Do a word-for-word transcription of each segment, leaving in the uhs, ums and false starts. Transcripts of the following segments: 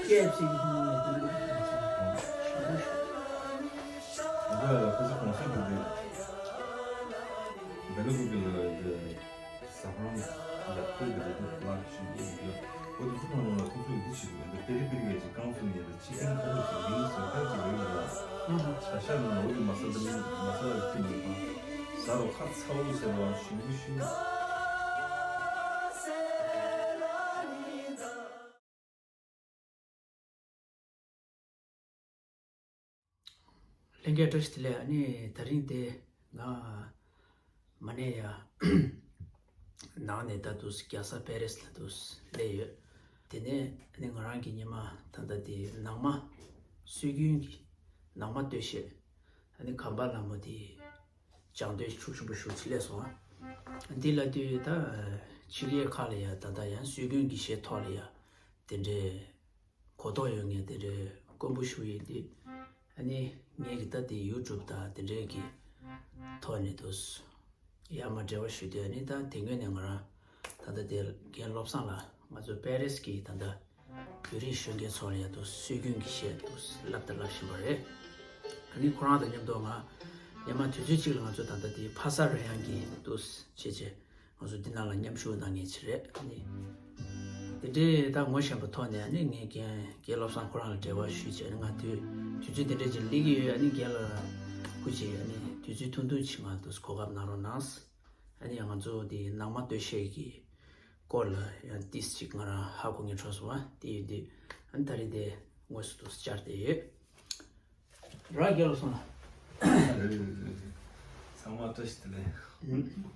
སྐད་ཅིག་ཧུང་ལ་དེ་འདྲ་ཁ་སང་གོང་ས་མཆོག་གི་བེ་ལ་ཀུ་པེ་ལ་ཟ་ཧོར་ཡག་པོ་འདི་རེད་འདུག་ལགས་ཞུ་གི་ཡོད། འོ་དེ་ཚོ་ནང་ལ་ཁོ་ཚོས་འདི་བྱེད་དགོས་འདུག་པེ་རི་པེ་རི་ཡ་ཅིག་རྐང་བཙུགས་ནས་ཡ་ད་ཅི་ཀན་ཁ་ལོ་ཞིག་མིང་ཟུར་ཁ་ཅིག་ཡོད་ལ། ཨ་ཧ། ཆ་ཤ་ནང་ལ་འོ་དེ་མ་ཟ་ད་མིན་མ་ཟ་ལ་ཁྱི་མི་ཕ་ཟ་རོ་ཁ་ཚ་བོ་ཟེར་བ་ཞུ་གི་ཞུ། ལྷན་རྒྱས་བཀྲ་ཤིས་བདེ་ལེགས། ཨ་ནི་ད་རིང་དེ་ང་མ་ནས་ཡ་ནང་ནས་ད་དུས་རྒྱལ་ས་པེ་རིས་ལ་དུས་སླེབས་ཡོད། དེ་ནས་ཨ་ནི་ང་རང་གི་ཉི་མ་ད་ལྟ་དེ་ནང་མ་སྲོལ་རྒྱུན་གྱི་ནང་མ་སྟོད་གཞས་ཨ་ནི་གམ་པ་ལ་མོ་དེ་སྦྱང་འདོད་ཤུགས་ཆེན་པོ་ཞུ་ཆེད་སླེབས་སོང་ཨ། འདི་ལ་དུས་ད་ཕྱི་རྒྱལ་ཁག་ལ་ཡ་ད་ལྟ་ཡང་སྲོལ་རྒྱུན་གྱི་གཞས་ཐོག་ལ་ཡ་དེ་འདྲའི་གོ་རྟོགས་ཡོད་མཁན་དེ་འདྲའི་དཀོན་པོ་ཞིག་ཡིན་དུས། ཨ་ནི་ངས་ཀྱི་ད་དེ་ཡུ་ཊུབ་དང་དེ་འདྲའི་གི་ཐོག་ནས་དུས་ཡར་མར་འབྲེལ་བ་ཞུ་དུས། ཨ་ནི་ད་དེ་སྔོན་ནས་ང་རང་ད་ལྟ་དེ་རྒན་བློ་བཟང་ལགས་ང་ཚོ་པེ་རིས་ཀྱི་ད་ལྟ་བོད་རིགས་གཞོན་སྐྱེས་ཚོ་ལ་ཡ་དུས་སྲོལ་རྒྱུན་གྱི་གཞས་དུས་བསླབ་དང་བསླབ་བཞིན་པ་རེད། ཨ་ནི་ཁོ་རང་དང་མཉམ་དུ་ང་སྔོན་མ་དུས་ཚོད་གཅིག་ལ་ང་ཚོ་ད་ལྟ་དེ་ཕ་ས་རོལ་དབྱངས་ཀྱི་དུས་བྱས་བྱས། ང་ཚོ་འདི་ནང་ལ་མཉམ་ཞུགས་གནང་མཁན་ཅིག་རེད། ཨ་ནི་དེ་འདྲའི་ད་ངོ་ཤེས་པ་ཐོག་ནས་ཨ་ནི་ངས་རྒན་རྒན་བློ་བཟང་ཁོ་རང་ལ་འབྲེལ་བ་ཞུས་བྱས། ཨ་ནི་ང་དུས་དུས་ཚོད་དེ་འདྲ་ཅིག་སླེབས་ཀྱི་ཡོད། ཨ་ནི་རྒན་ལགས་སྐུ་མཁྱེན། ཨ་ནི་དུས་ཚོད་ཐུང་ཐུང་ཅིག་ང་དུས་གོ་སྐབས་གནང་རོགས་གནང་། ཨ་ནི་ང་ཚོ་དེ་ནང་མ་སྟོད་གཞས་ཀྱི་སྐོར་ལ་ཡང་ཏིས་ཅིག་ང་རང་ཧ་གོ་མཁན་འཕྲོད་སོང་བ་དེ་ཡོད་དུས། ཨ་ནི་ད་རེས་དེ་དངོས་སུ་དུས་བཅར་བསྡད་ཡོད། ར་རྒྱལ་ལ་སོང་ལ། རེད་རེད་རེད་རེད། ཚང་མ་བཀྲ་ཤིས་བདེ་ལེགས།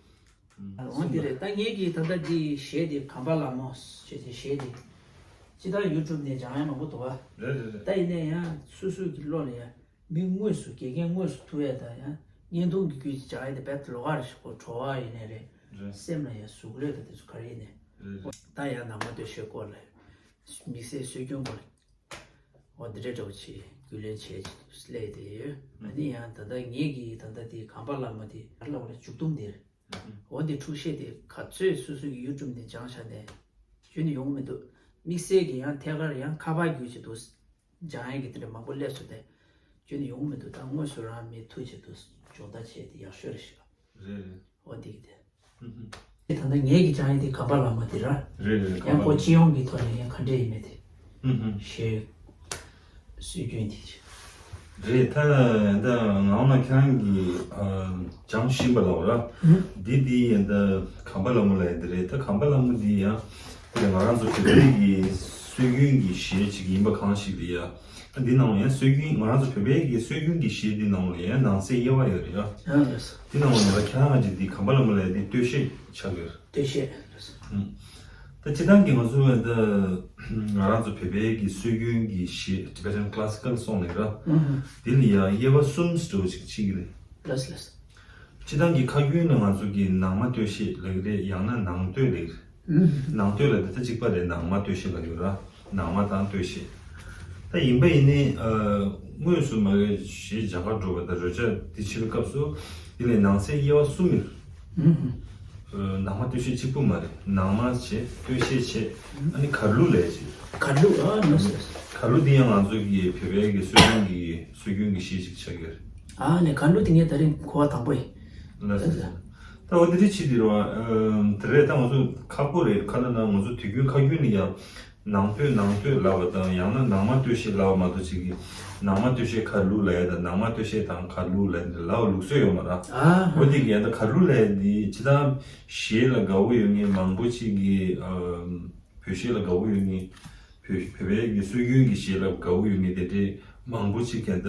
ཨ་འོང་དེ་རེད། ད་ངེད་ཀྱིས་ད་ལྟ་འདི་གཞས་དེ་གམ་པ་ལ་མོ་ཞེས་དེ་གཞས་དེ་ཅི་ལྟར་ཡུ་ཊུབ་ནས་སྦྱང་ཡ་མང་པོ་འདུག་བ། རེད་རེད་རེད། ད་ཡིན་ནའི་ཡང་སོ་སོ་གི་བློ་ལ་ཡ་མི་དངོས་སུ་དགེ་རྒན་དངོས་སུ་ཐུག་ཡ་དང་ཡང་བརྙན་ཐུང་གི་བརྒྱུད་ཀྱིས་སྦྱང་ཡ་དེ་རྦད་དེ་ལོགས་ཀ་རེད་ཤག་གོ་བྲོ་བ་ཡིན་ནའི་རེད། རེད། སེམས་ལ་ཡ་ཟུག་ལོས་དང་དེ་ཚོ་ག་རེ་ཡིན་ནའི། རེད་རེད། ད་ཡང་ནང་མ་སྟོད་གཞས་སྐོར་ལ་དམིགས་བསལ་སྲོལ་རྒྱུན་སྐོར་ལ། འོ་འདི་འདྲའི་འདྲ་བོ་ཆེ་རྒྱུས་ལོན་བྱས་ཀྱི་སླེབས་བསྡད་ཡོད། ཨ་ནི་ཡང་ད་ལྟ་ངེད་ཀྱིས་ད་ལྟ་དེ་གམ་པ་ལ་མོ་དེ་ག་རེ་ལབ་དགོས་རེད། མཇུག་སྡོམ་དེ་རེད། འོ་འདི་འཁྲུག་གཞས་དེ་ག་ཚོད་སོ་སོ་གི་ཡུ་ཊུབ་ནས་སྦྱངས་བཞག་ནས་ཁྱོན་ནས་ཡོང་གི་མི་འདུག་དམིགས་བསལ་གྱི་ཡང་ཐད་ཀར་ཡང་ཁ་པར་བརྒྱུད་བྱས་འདུག་སྦྱང་ཡས་ཀྱི་དེ་འདྲ་མང་པོ་སླེབས་སོང་སྟེ། ཁྱོན་ནས་ཡོང་གི་མི་འདུག་ད་དངོས་སུ་རང་མི་ཐུག་བྱས་འདུག་སྦྱོང་བརྡར་བྱས་ཏེ་ཡག་ཤོས་རེད་ཤག་རེད་རེད། འོ་འདི་གི་དེ། ཧུམ་ཧུམ། ད་ལྟ་ངེད་ཀྱི་སྦྱང་ཡས་དེ་གམ་པ་ལ་མོ་དེ་ར། རེད་རེད། ཡང་ཁོ་གམ་པ་ལ་སྤྱི་ཡོངས་ཀྱི་ཐོག་ནས་ཡང་ག་འདྲས་ཡིན་མེད་དེ། ཧུམ་ཧུམ། ཞེས་སྲོལ་རྒྱུན་དེ། རེད། ད་ད་ངག་དབང་ལགས་ཁྱེད་རང་གིས་ཨ་སྦྱང་བཞིན་པ་ལབ་ར། ཧུམ། འདི་འདི་ཡིན་ད་གམ་པ་ལ་མོ་ལབ་ཡ་འདི་རེད། ད་གམ་པ་ལ་མོ་འདི་ཡང་ད་ང་རང་ཚོ་བོད་པའི་གི་སྲོལ་རྒྱུན་གྱི་གཞས་ཅིག་ཡིན་པ་གང་ཞིག་རེད་ཡ། ད་འདི་ནང་ལ་ཡང་སྲོལ་རྒྱུན་ང་རང་ཚོ་བོད་པའི་གི་སྲོལ་རྒྱུན་གྱི་གཞས་འདི་ནང་ལ་ཡང་ནང་གསེས་དབྱེ་བ་ཡོད་རེད་ཡ། ཨ་ལགས་སོ། འདི་ནང་ལ་ཡང་ཁྱེད་རང་ང་ཅིག་འདི་གམ་པ་ལ་མོ་ལབ་ཡ་འདི་སྟོད་གཞས་ཆགས་ཡོད་རེད། སྟོད་གཞས། ཨུམ། ད་སྤྱིར་བཏང་གི་ང་ཚོ་ད་ང་རང་ཚོ་བོད་པའི་གི་སྲོལ་རྒྱུན་གྱི་གཞས་Tibetan Classical Song་ལབ་ར། ཨུམ། འདི་ལ་ཡང་དབྱེ་བ་གསུམ་ཞིག་འདྲ་བོ་ཞིག་ཕྱེ་གི་རེད། ལགས་ལགས། སྤྱིར་བཏང་གི་ཁ་རྒྱུན་ལ་ང་ཚོ་གི་ནང་མ་སྟོད་གཞས་ལབ་ཀྱི་རེད། ཡང་ན་ནང་སྟོད་ལབ་ཀྱི་རེད། ཨུམ། ནང་སྟོད་ལབ་དེ་ད་གཅིག་པ་རེད། ནང་མ་སྟོད་གཞས་ལབ་ཡོད་ར། ནང་མ་དང་སྟོད་གཞས། ད་ཡིན་པ་ཡིན་ནའི་ཨ་དངོས་སུ་མ་གི་གཞས་སྦྱང་གར་འགྲོ་བ་དང་རོལ་ཆ་འདི་ཕྱེ་བའི་སྐབས་སུ་འདི་ལ་ནང་གསེས་དབྱེ་བ་གསུམ་ཡོད། ཨུམ། ཨ་ནང་མ་སྟོད་གཞས་གཅིག་པུ་མ་རེད། ནང་མ་བྱས། སྟོད་གཞས་བྱས། ཨ་ནི་གར་གླུ་ལབ་ཅིག་གར་གླུ། ཨ་ནོ་སེ། གར་གླུ་འདི་ཡང་ང་ཚོ་གི་བོད་པའི་གི་སྲོལ་རྒྱུན་གྱི་སྲོལ་རྒྱུན་གྱི་གཞས་ཤིག་ཆགས་ཀྱི་རེད། ཨ་ནི་གར་གླུ་དེ་ངས་ད་རིང་གོ་བ་དང་པོ་ཡིན། ལགས་སོ། ད་འོ་དེ་འདྲ་བྱེད་དུས་རེད་བ། ཨ་དེ་རེད། ད་ང་ཚོ་ཁག་པོ་རེད། ག་ལབ་ན་ང་ཚོ་དུས་རྒྱུན་ཁ་རྒྱུན་ལ་ཡང་ནང་སྟོད་ནང་སྟོད་ལབ་པ་དང་། ཡང་ན་ནང་མ་སྟོད་གཞས་ལབ་པ་མ་གཏོགས་ཅིག་གི་ནང་མ་སྟོད་གཞས་གར་གླུ་ལབ་ཡ་དང་། ནང་མ་སྟོད་གཞས་དང་གར་གླུ་ལབ་ཡ་འདི་ལབ་པ་ལུགས་སྲོལ་ཡོད་མ་རེད། ཨ་འོ་དེ་གི་ཡང་ད་གར་གླུ་ལབ་ཡ་འདི་སྤྱིར་བཏང་གཞས་ལ་དགའ་བོ་ཡོད་མཁན་མང་པོ་ཅིག་གིས་ཨ་བོད་གཞས་ལ་དགའ་བོ་ཡོད་མཁན། བོད་བོད་པའི་གི་སྲོལ་རྒྱུན་གྱི་གཞས་ལ་དགའ་བོ་ཡོད་མཁན་དེ་འདྲའི་མང་པོ་ཅིག་གིས་ད་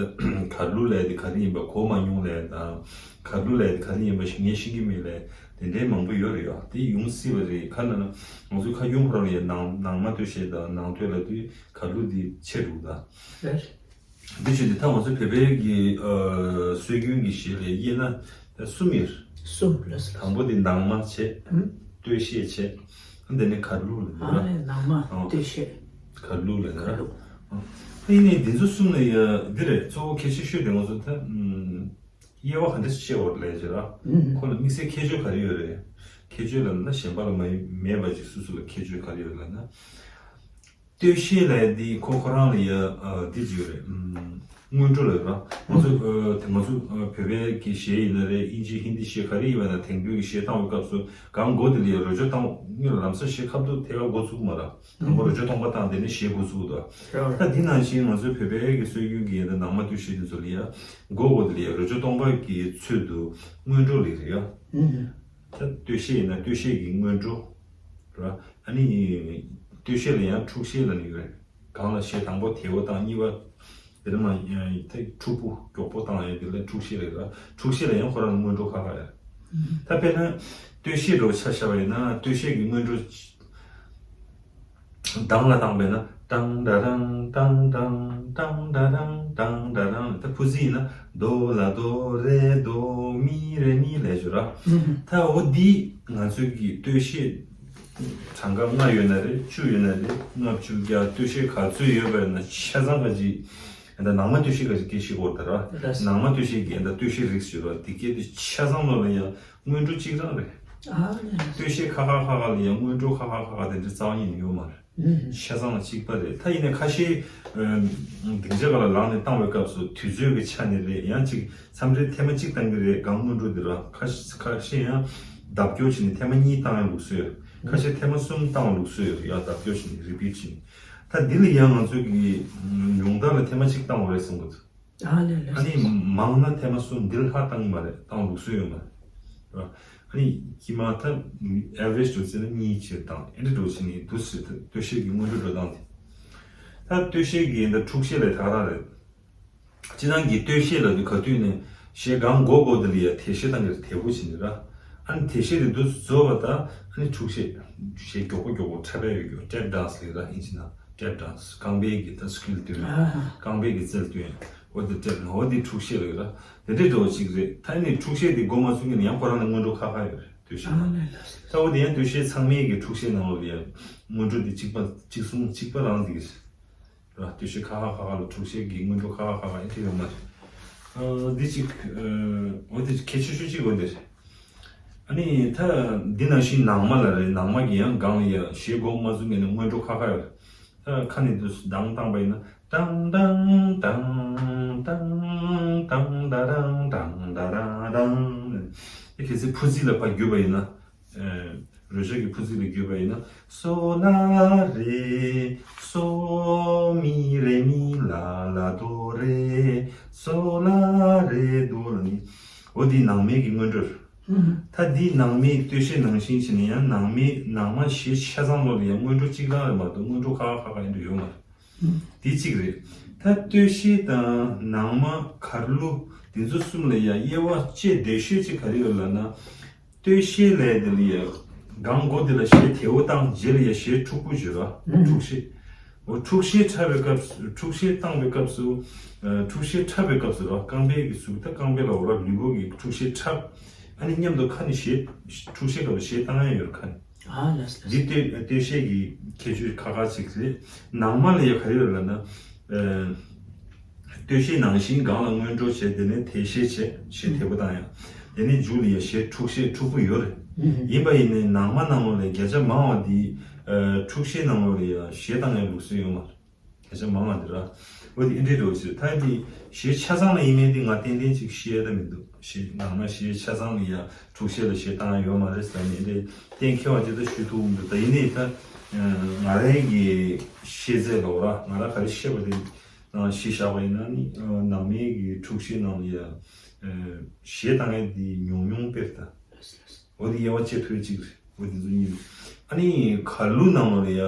གར་གླུ་ལབ་ཡ་དེ་ག་རེ་ཡིན་པ་གོ་མ་མྱོང་ལབ་ཡ་དང་། གར་གླུ་ལབ་ཡ་དེ་ག་རེ་ཡིན་པ་ཞིག་ངས་ཤེས་ཀྱི་མེད་ལབ་ཡ་དེ་འདྲའི་མང་པོ་ཡོད་རེད་ཡ། དེ་ཡོང་སྲིད་པ་རེད། ག་ལབ་ན་ང་ཚོའི་ཁ་རྒྱུན་ཁོ་རང་ལ་ཡ་ནང་ནང་མ་སྟོད་གཞས་དང་ནང་སྟོད་ལབ་དུས་གར་གླུ་འདི་ཆེ་འདུག་ད། རེད། འདི་བྱས་ཏེ་ད་ང་ཚོ་བོད་པའི་གི་ཨ་སྲོལ་རྒྱུན་གྱི་གཞས་ལ་དབྱེ་ན་ད་གསུམ་ཡོད། གསུམ་ལ་ཟེར། དང་པོ་དེ་ནང་མ་བྱས། ཨུམ། སྟོད་གཞས་བྱས། ཨ་དེ་ནས་གར་གླུ་ལ་ཨ་ནི་ནང་མ། ཨ་སྟོད་གཞས། གར་གླུ་ལ་གར་གླུ། ཨ་ཡིན་ནའི་འདི་ཚོ་གསུམ་ལ་ཡ་འདི་རེད། གཙོ་བོ་གལ་ཆེ་ཤོས་དེ་ང་ཚོ་ད་ཨུམ། དབྱེ་བ་ག་འདྲ་ཕྱེ་བ་ལབ་ཡ་ཅིག་ར། ཨུམ། ཁོ་ལ་དམིགས་བསལ་ཁྱད་ཆོས་ག་རེ་ཡོད་རེད། ཁྱད་ཆོས་ལབ་ན་གཞན་པ་ལ་མ་མེད་པ་ཅིག་སོ་སོ་ལ་ཁྱད་ཆོས་ག་རེ་ཡོད་ལབ་ན། སྟོད་གཞས་ལབ་ཡ་འདི་ཁོ་ཁོ་རང་ལ་ཡ་ཨ་འདི་ཅིག་ཡོད་རེད། ཨམ། སྔོན་འགྲོ་ལབ་ཡོད་ར། ང་ཚོ་ཨ་དེ་ང་ཚོ་ཨ་བོད་པའི་གི་གཞས་ཡིན་ན་རེད། དབྱིན་ཇི་ཧིན་དི་གཞས་ག་རེ་ཡིན་པ་ན་དེང་དུས་ཀྱི་གཞས་བཏང་བའི་སྐབས་སུ་གང་མགོ་དེ་ལ་ཡ་རོལ་ཆ་བཏང་སྔོན་ལ་ལམ་སང་གཞས་ཁ་ཐུག་ཐད་ཀར་འགོ་བཙུགས་མ་ར། དང་པོ་རོལ་ཆ་སྟོང་པ་བཏང་དེ་ནས་གཞས་འགོ་བཙུགས་འདུག་ད་འདི་ནང་བཞིན་ང་ཚོའི་བོད་པའི་གི་སྲོལ་རྒྱུན་གྱི་ད་ནང་མ་སྟོད་གཞས་དེ་ཚོ་ལ་ཡ་མགོ་མགོ་དེ་ལ་ཡ་རོལ་ཆ་སྟོང་པ་གི་ཚུལ་དུ་སྔོན་འགྲོ་ལབ་རེད་ཡ། ད་སྟོད་གཞས་ཡིན་ན་སྟོད་གཞས་ཀྱི་སྔོན་འགྲོ་ར། ཨ་ནི་སྟོད་གཞས་ལ་ཡང་འཁྲུག་གཞས་ལབ་ནི་ཡོད་རེད། གང་ལ་གཞས་དང་པོ་དལ་བོ་བཏང་གཉིས་པ་དེར་མ་ཡང་ཐེག་འཁྲུག་པོ་མགྱོགས་པོ་བཏང་ཡང་དེ་ལ་འཁྲུག་གཞས་རེད་ར། འཁྲུག་གཞས་ལ་ཡང་ཁོ་རང་སྔོན་འགྲོ་ཁག་ཁག་ཡ། ད་དཔེར་ན་སྟོད་གཞས་འདྲ་བོ་ཆ་བཞག་པ་ཡིན་ན་སྟོད་གཞས་ཀྱི་སྔོན་འགྲོ་གདངས་ལ་བཏང་པས་ན་ཏང་ཏ་རང་ཏང་ཏང་ཏང་ཏ་རང་ཏང་ཏ་རང་། ད་ཕུ་ཟི་ཡིན་ན་དོ་ལ་དོ་རེ་དོ་མི་རེ་མི་ལས་བརྗོད་ར། ད་འོ་འདི་ང་ཚོའི་གི་སྟོད་གཞས་གྲངས་ཀ་ལྔ་ཡོད་ན་རེད། བཅུ་ཡོད་ན་རེད། ལྔ་བཅུ་བརྒྱ་སྟོད་གཞས་ག་ཚོད་ཡོད་པ་ཡིན་ན་ཆ་ཚང་ག་ཅིག་ད་ནང་མ་སྟོད་གཞས་ག་ཅིག་སྐད་ཤེས་དགོས་ད་ར། ནང་མ་སྟོད་གཞས་ཀྱི་ད་སྟོད་གཞས་རིགས་ཞུ་ར་དེ་སྐད་དུ་ཆ་ཚང་ལོ་ལ་ཡང་སྔོན་འགྲོ་གཅིག་རང་རེད། སྟོད་གཞས་ཁ་ཁ་ཁ་ཁ་ལ་ཡང་སྔོན་འགྲོ་ཁ་ཁ་ཁ་ཁ་དེ་འདྲ་རྩ་བ་ཉིད་ནས་ཡོད་མ་རེད། ཆ་ཚང་གཅིག་པ་རེད། ད་ཡིན་ནའི་ཁ་ཤས་སྡིངས་ཆ་སྒང་ལ་ལངས་ནས་བཏང་བའི་སྐབས་སུ་དུས་ཚོད་ཀྱི་ཆ་ནས་རེད། ཡང་གཅིག་མཚམས་རེ་ཐེངས་མ་གཅིག་བཏང་གི་རེད། གང་སྔོན་འགྲོ་འདི་ར་ཁ་ཤས་ཁ་ཤས་ཡང་ལྡབ་སྐྱོར་བྱས་ནས་ཐེངས་མ་གཉིས་བཏང་ཡང་ལུགས་སྲོལ་ཡོད། ཁ་ཤས་ཐེངས་མ་གསུམ་བཏང་བ་ལུགས་སྲོལ་ཡོད། ཡང་ལྡབ་སྐྱོར་བྱས་ནས་རི་པིཊ་བྱས་ནས། ད་འདི་ལ་ཡང་ང་ཚོ་གི་ཉུང་མཐའ་ལ་ཐེངས་མ་གཅིག་བཏང་བ་རེད་བསམ་གི་འདུག་ཨ་ལས་ལས། ཨ་ནི་མང་ན་ཐེངས་མ་གསུམ་འདི་ལ་ལྷག་བཏང་གི་མ་རེད། བཏང་ལུགས་སྲོལ་ཡོད་མ་རེད། ར། ཨ་ནི་དཀྱིལ་མ་ད་ཨེ་ཝ་རེཇ་འགྲོ་ཚེ་ན་གཉིས་ཕྱིར་བཏང་ཨེ་འདྲ་འགྲོ་ཕྱིན་ནི་འདུག་ཟེར་ད་སྟོད་གཞས་ཀྱི་སྔོན་འགྲོ་འགྲོ་སྟངས་དེ། ད་སྟོད་གཞས་ཀྱི་ད་འཁྲུག་གཞས་ལས་ད་ག་རང་རེད། སྤྱིར་བཏང་གི་སྟོད་གཞས་ལ་དུས་ག་དུས་ནས་གཞས་གང་མགོ་མགོ་དེ་ལ་ཡ་དལ་གཞས་བཏང་གི་རེད། དལ་པོ་བྱེད་ནི་ར། ཨ་ནི་དལ་གཞས་དེ་འདུག་རྫོགས་པ་ད་ཨ་ནི་འཁྲུག་གཞས། གཞས་མགྱོགས་པོ་མགྱོགས་པོ་འཁྲབ་པ་ཡོད་རྒྱུ་ཊེབ་ཌན་སི་ལབ་ར་ཨིན་ཇི་ནང་ཊེབ་ཌན་སི་རྐང་པའི་གི་ད་སི་ཀིལ་སྟོན། རྐང་པའི་གི་རྩལ་སྟོན། འོ་དེ་ཊེབ་འོ་དེ་འཁྲུག་གཞས་ལབ་ཡོད་ར། དེ་འདྲའི་འགྲོ་བ་ཅིག་རེད། ད་ཨ་ནི་འཁྲུག་གཞས་དེ་མགོ་མ་ཚུགས་ཀྱི་ནས་ཡང་ཁོ་རང་ལ་སྔོན་འགྲོ་ཁག་ཁག་ཡོད་རེད། སྟོད་གཞས་ནང་། ད་འོ་དེ་ཡང་སྟོད་གཞས་ཚང་མའི་གི་འཁྲུག་གཞས་ནང་ལོགས་ལ་ཡང་སྔོན་འགྲོ་དེ་གཅིག་པ་གཅིག་མཚུངས་གཅིག་པ་རང་དེ་གི་རེད། ར། སྟོད་གཞས་ཁ་ཁ་ཁ་ཁ་ལ་འཁྲུག་གཞས་ཀྱི་སྔོན་འགྲོ་ཁ་ཁ་ཁ་ཁ་ཨེ་འདྲ་ཡོད་མ་རེད། ཨ་འདི་གཅིག་ཨ་འོ་འདི་གལ་ཆེ་ཤོས་གཅིག་འོ་འདི་རེད། ཨ་ནི་ད་འདི་ནང་བཞིན་ནང་མ་ལ་རེད། ནང་མ་གི་ཡང་སྒང་ལ་ཡ་གཞས་མགོ་མ་ཚུགས་ངེས་ནས་སྔོན་འགྲོ་ཁ་ཁ་ཡོད་རེད། ད་ཁ་ནས་འདུག་གདངས་བཏང་པ་ཡིན་ན་ཏང་ཏང་ཏང་ཏང་ཏང་ཏ་རང་ཏང་ཏ་རང་ཏང་། ཨེ་གལ་སྲིད་ཕུ་ཟི་ལ་ཕར་བརྒྱུད་པ་ཡིན་ན། རོལ་ཆ་གི་ཕུ་ཟི་ལ་བརྒྱུད་པ་ཡིན་ན། སོ་ལ་རེ་སོ་མི་རེ་མི་ལ་ལ་དོ་རེ་སོ་ལ་རེ་དོ་ལ་ནི། འོ་འདི་ནང་མའི་གི་སྔོན་འགྲོ་རེད། ད་འདི་ནང་མའི་སྟོད་གཞས་ནང་བཞིན་བྱས་ན་ཡང་ནང་མའི་ནང་མ་གཞས་ཆ་ཚང་ལོ་ལ་ཡང་སྔོན་འགྲོ་གཅིག་རང་རེད་མ་གཏོགས་སྔོན་འགྲོ་ཁ་ཁ་ཁ་ཁ་ཡིན་འགྲོ་ཡོད་མ་རེད། འདི་གཅིག་རེད། ད་སྟོད་གཞས་དང་ནང་མ་གར་གླུ་འདི་ཚོ་གསུམ་ལ་ཡང་དབྱེ་བ་དཔྱད་བདེ་ཤོས་གཅིག་ག་རེ་ཡོད་ལབ་ན། སྟོད་གཞས་ལས་དེ་ལ་ཡང་སྒང་མགོ་དེ་ལ་གཞས་དལ་བོ་བཏང་རྗེས་ལ་ཡང་གཞས་འཁྲུག་པོ་བརྗོད་ར་འཁྲུག་གཞས། འོ་འཁྲུག་གཞས་འཁྲབ་པའི་སྐབས་སུ་འཁྲུག་གཞས་བཏང་པའི་སྐབས་སུ། འཁྲུག་གཞས་འཁྲབ་པའི་སྐབས་སུ་ར་རྐང་པའི་གི་ཟུག་ད་རྐང་པའི་ལ་འོ་ར་ལུས་པོ་གི་འཁྲུག་གཞས་འཁྲབ། ཨ་ནི་མཉམ་དུ་ཁ་ནས་གཞས་འཁྲུག་གཞས་སྐབས་སུ་གཞས་བཏང་ཡ་ཡོད་ར་ཁ་ནས། ཨ་ལགས་སོ། འདི་སྟོད་སྟོད་གཞས་ཀྱི་ཁྱད་ཆོས་ཁག་ཁག་ཅིག་རེད། ནང་མ་ལ་ཡ་ག་རེ་ཡོད་ལབ་ན། ཨ། སྟོད་གཞས་ནང་བཞིན་སྒང་ལ་སྔོན་འགྲོ་བྱས་དེ་ནས་དལ་གཞས་བྱས་གཞས་དལ་པོ་བཏང་ཡ། དེ་ནས་མཇུག་ལ་ཡ་གཞས་འཁྲུག་གཞས་འཁྲུག་པོ་ཡོད་རེད། ཡིན་པ་ཡིན་ནའི་ནང་མ་ནང་ལོགས་ལ་བརྒྱ་ཆ་མང་བ་འདི་ཨ། འཁྲུག་གཞས་ནང་ལོགས་ལ་ཡ་གཞས་བཏང་ཡ་ལུགས་སྲོལ་ཡོད་མ་རེད། སྐད་ཆ་མང་བ་འདི་ར། འོ་དེ་ཨེ་འདྲའི་འགྲོ་ཟེར་ད་འདི་གཞས་ཆ་ཚང་ལ་ཡིན་མིན་དེ་ང་ཏན་ཏན་ཅིག་ཤེས་ཡ་ད་མི་འདུག་གཞས་ནང་ན་གཞས་ཆ་ཚང་ལ་ཡ་འཁྲུག་གཞས་ལ་གཞས་བཏང་ཡ་ཡོད་མ་རེད་ཟེར་ནས་ཨེ་འདྲའི་གཏན་འཁེལ་བ་ཅིག་ད་ཞུ་ཐུབ་མི་འདུག་ད་ཡིན་ནའི་ད་ང་རང་གི་ཤེས་ཚད་ལོག་ར་ང་རང་ག་རེ་ཤེས་པ་དེ་ནང་གཞི་བཞག་པ་ཡིན་ན་ནི་ནང་མའི་གི་འཁྲུག་གཞས་ནང་ལ་ཡ་གཞས་བཏང་ཡ་དེ་ཉུང་ཉུང་དཔེར་ད། འོ་དེ་དབྱེ་བ་ཕྱེ་ཐུབ་ཡ་གཅིག་རེད། འོ་དེ་ཚོ་གཉིས་རེད། ཨ་ནི་གར་གླུ་ནང་ལོགས་ལ་ཡ།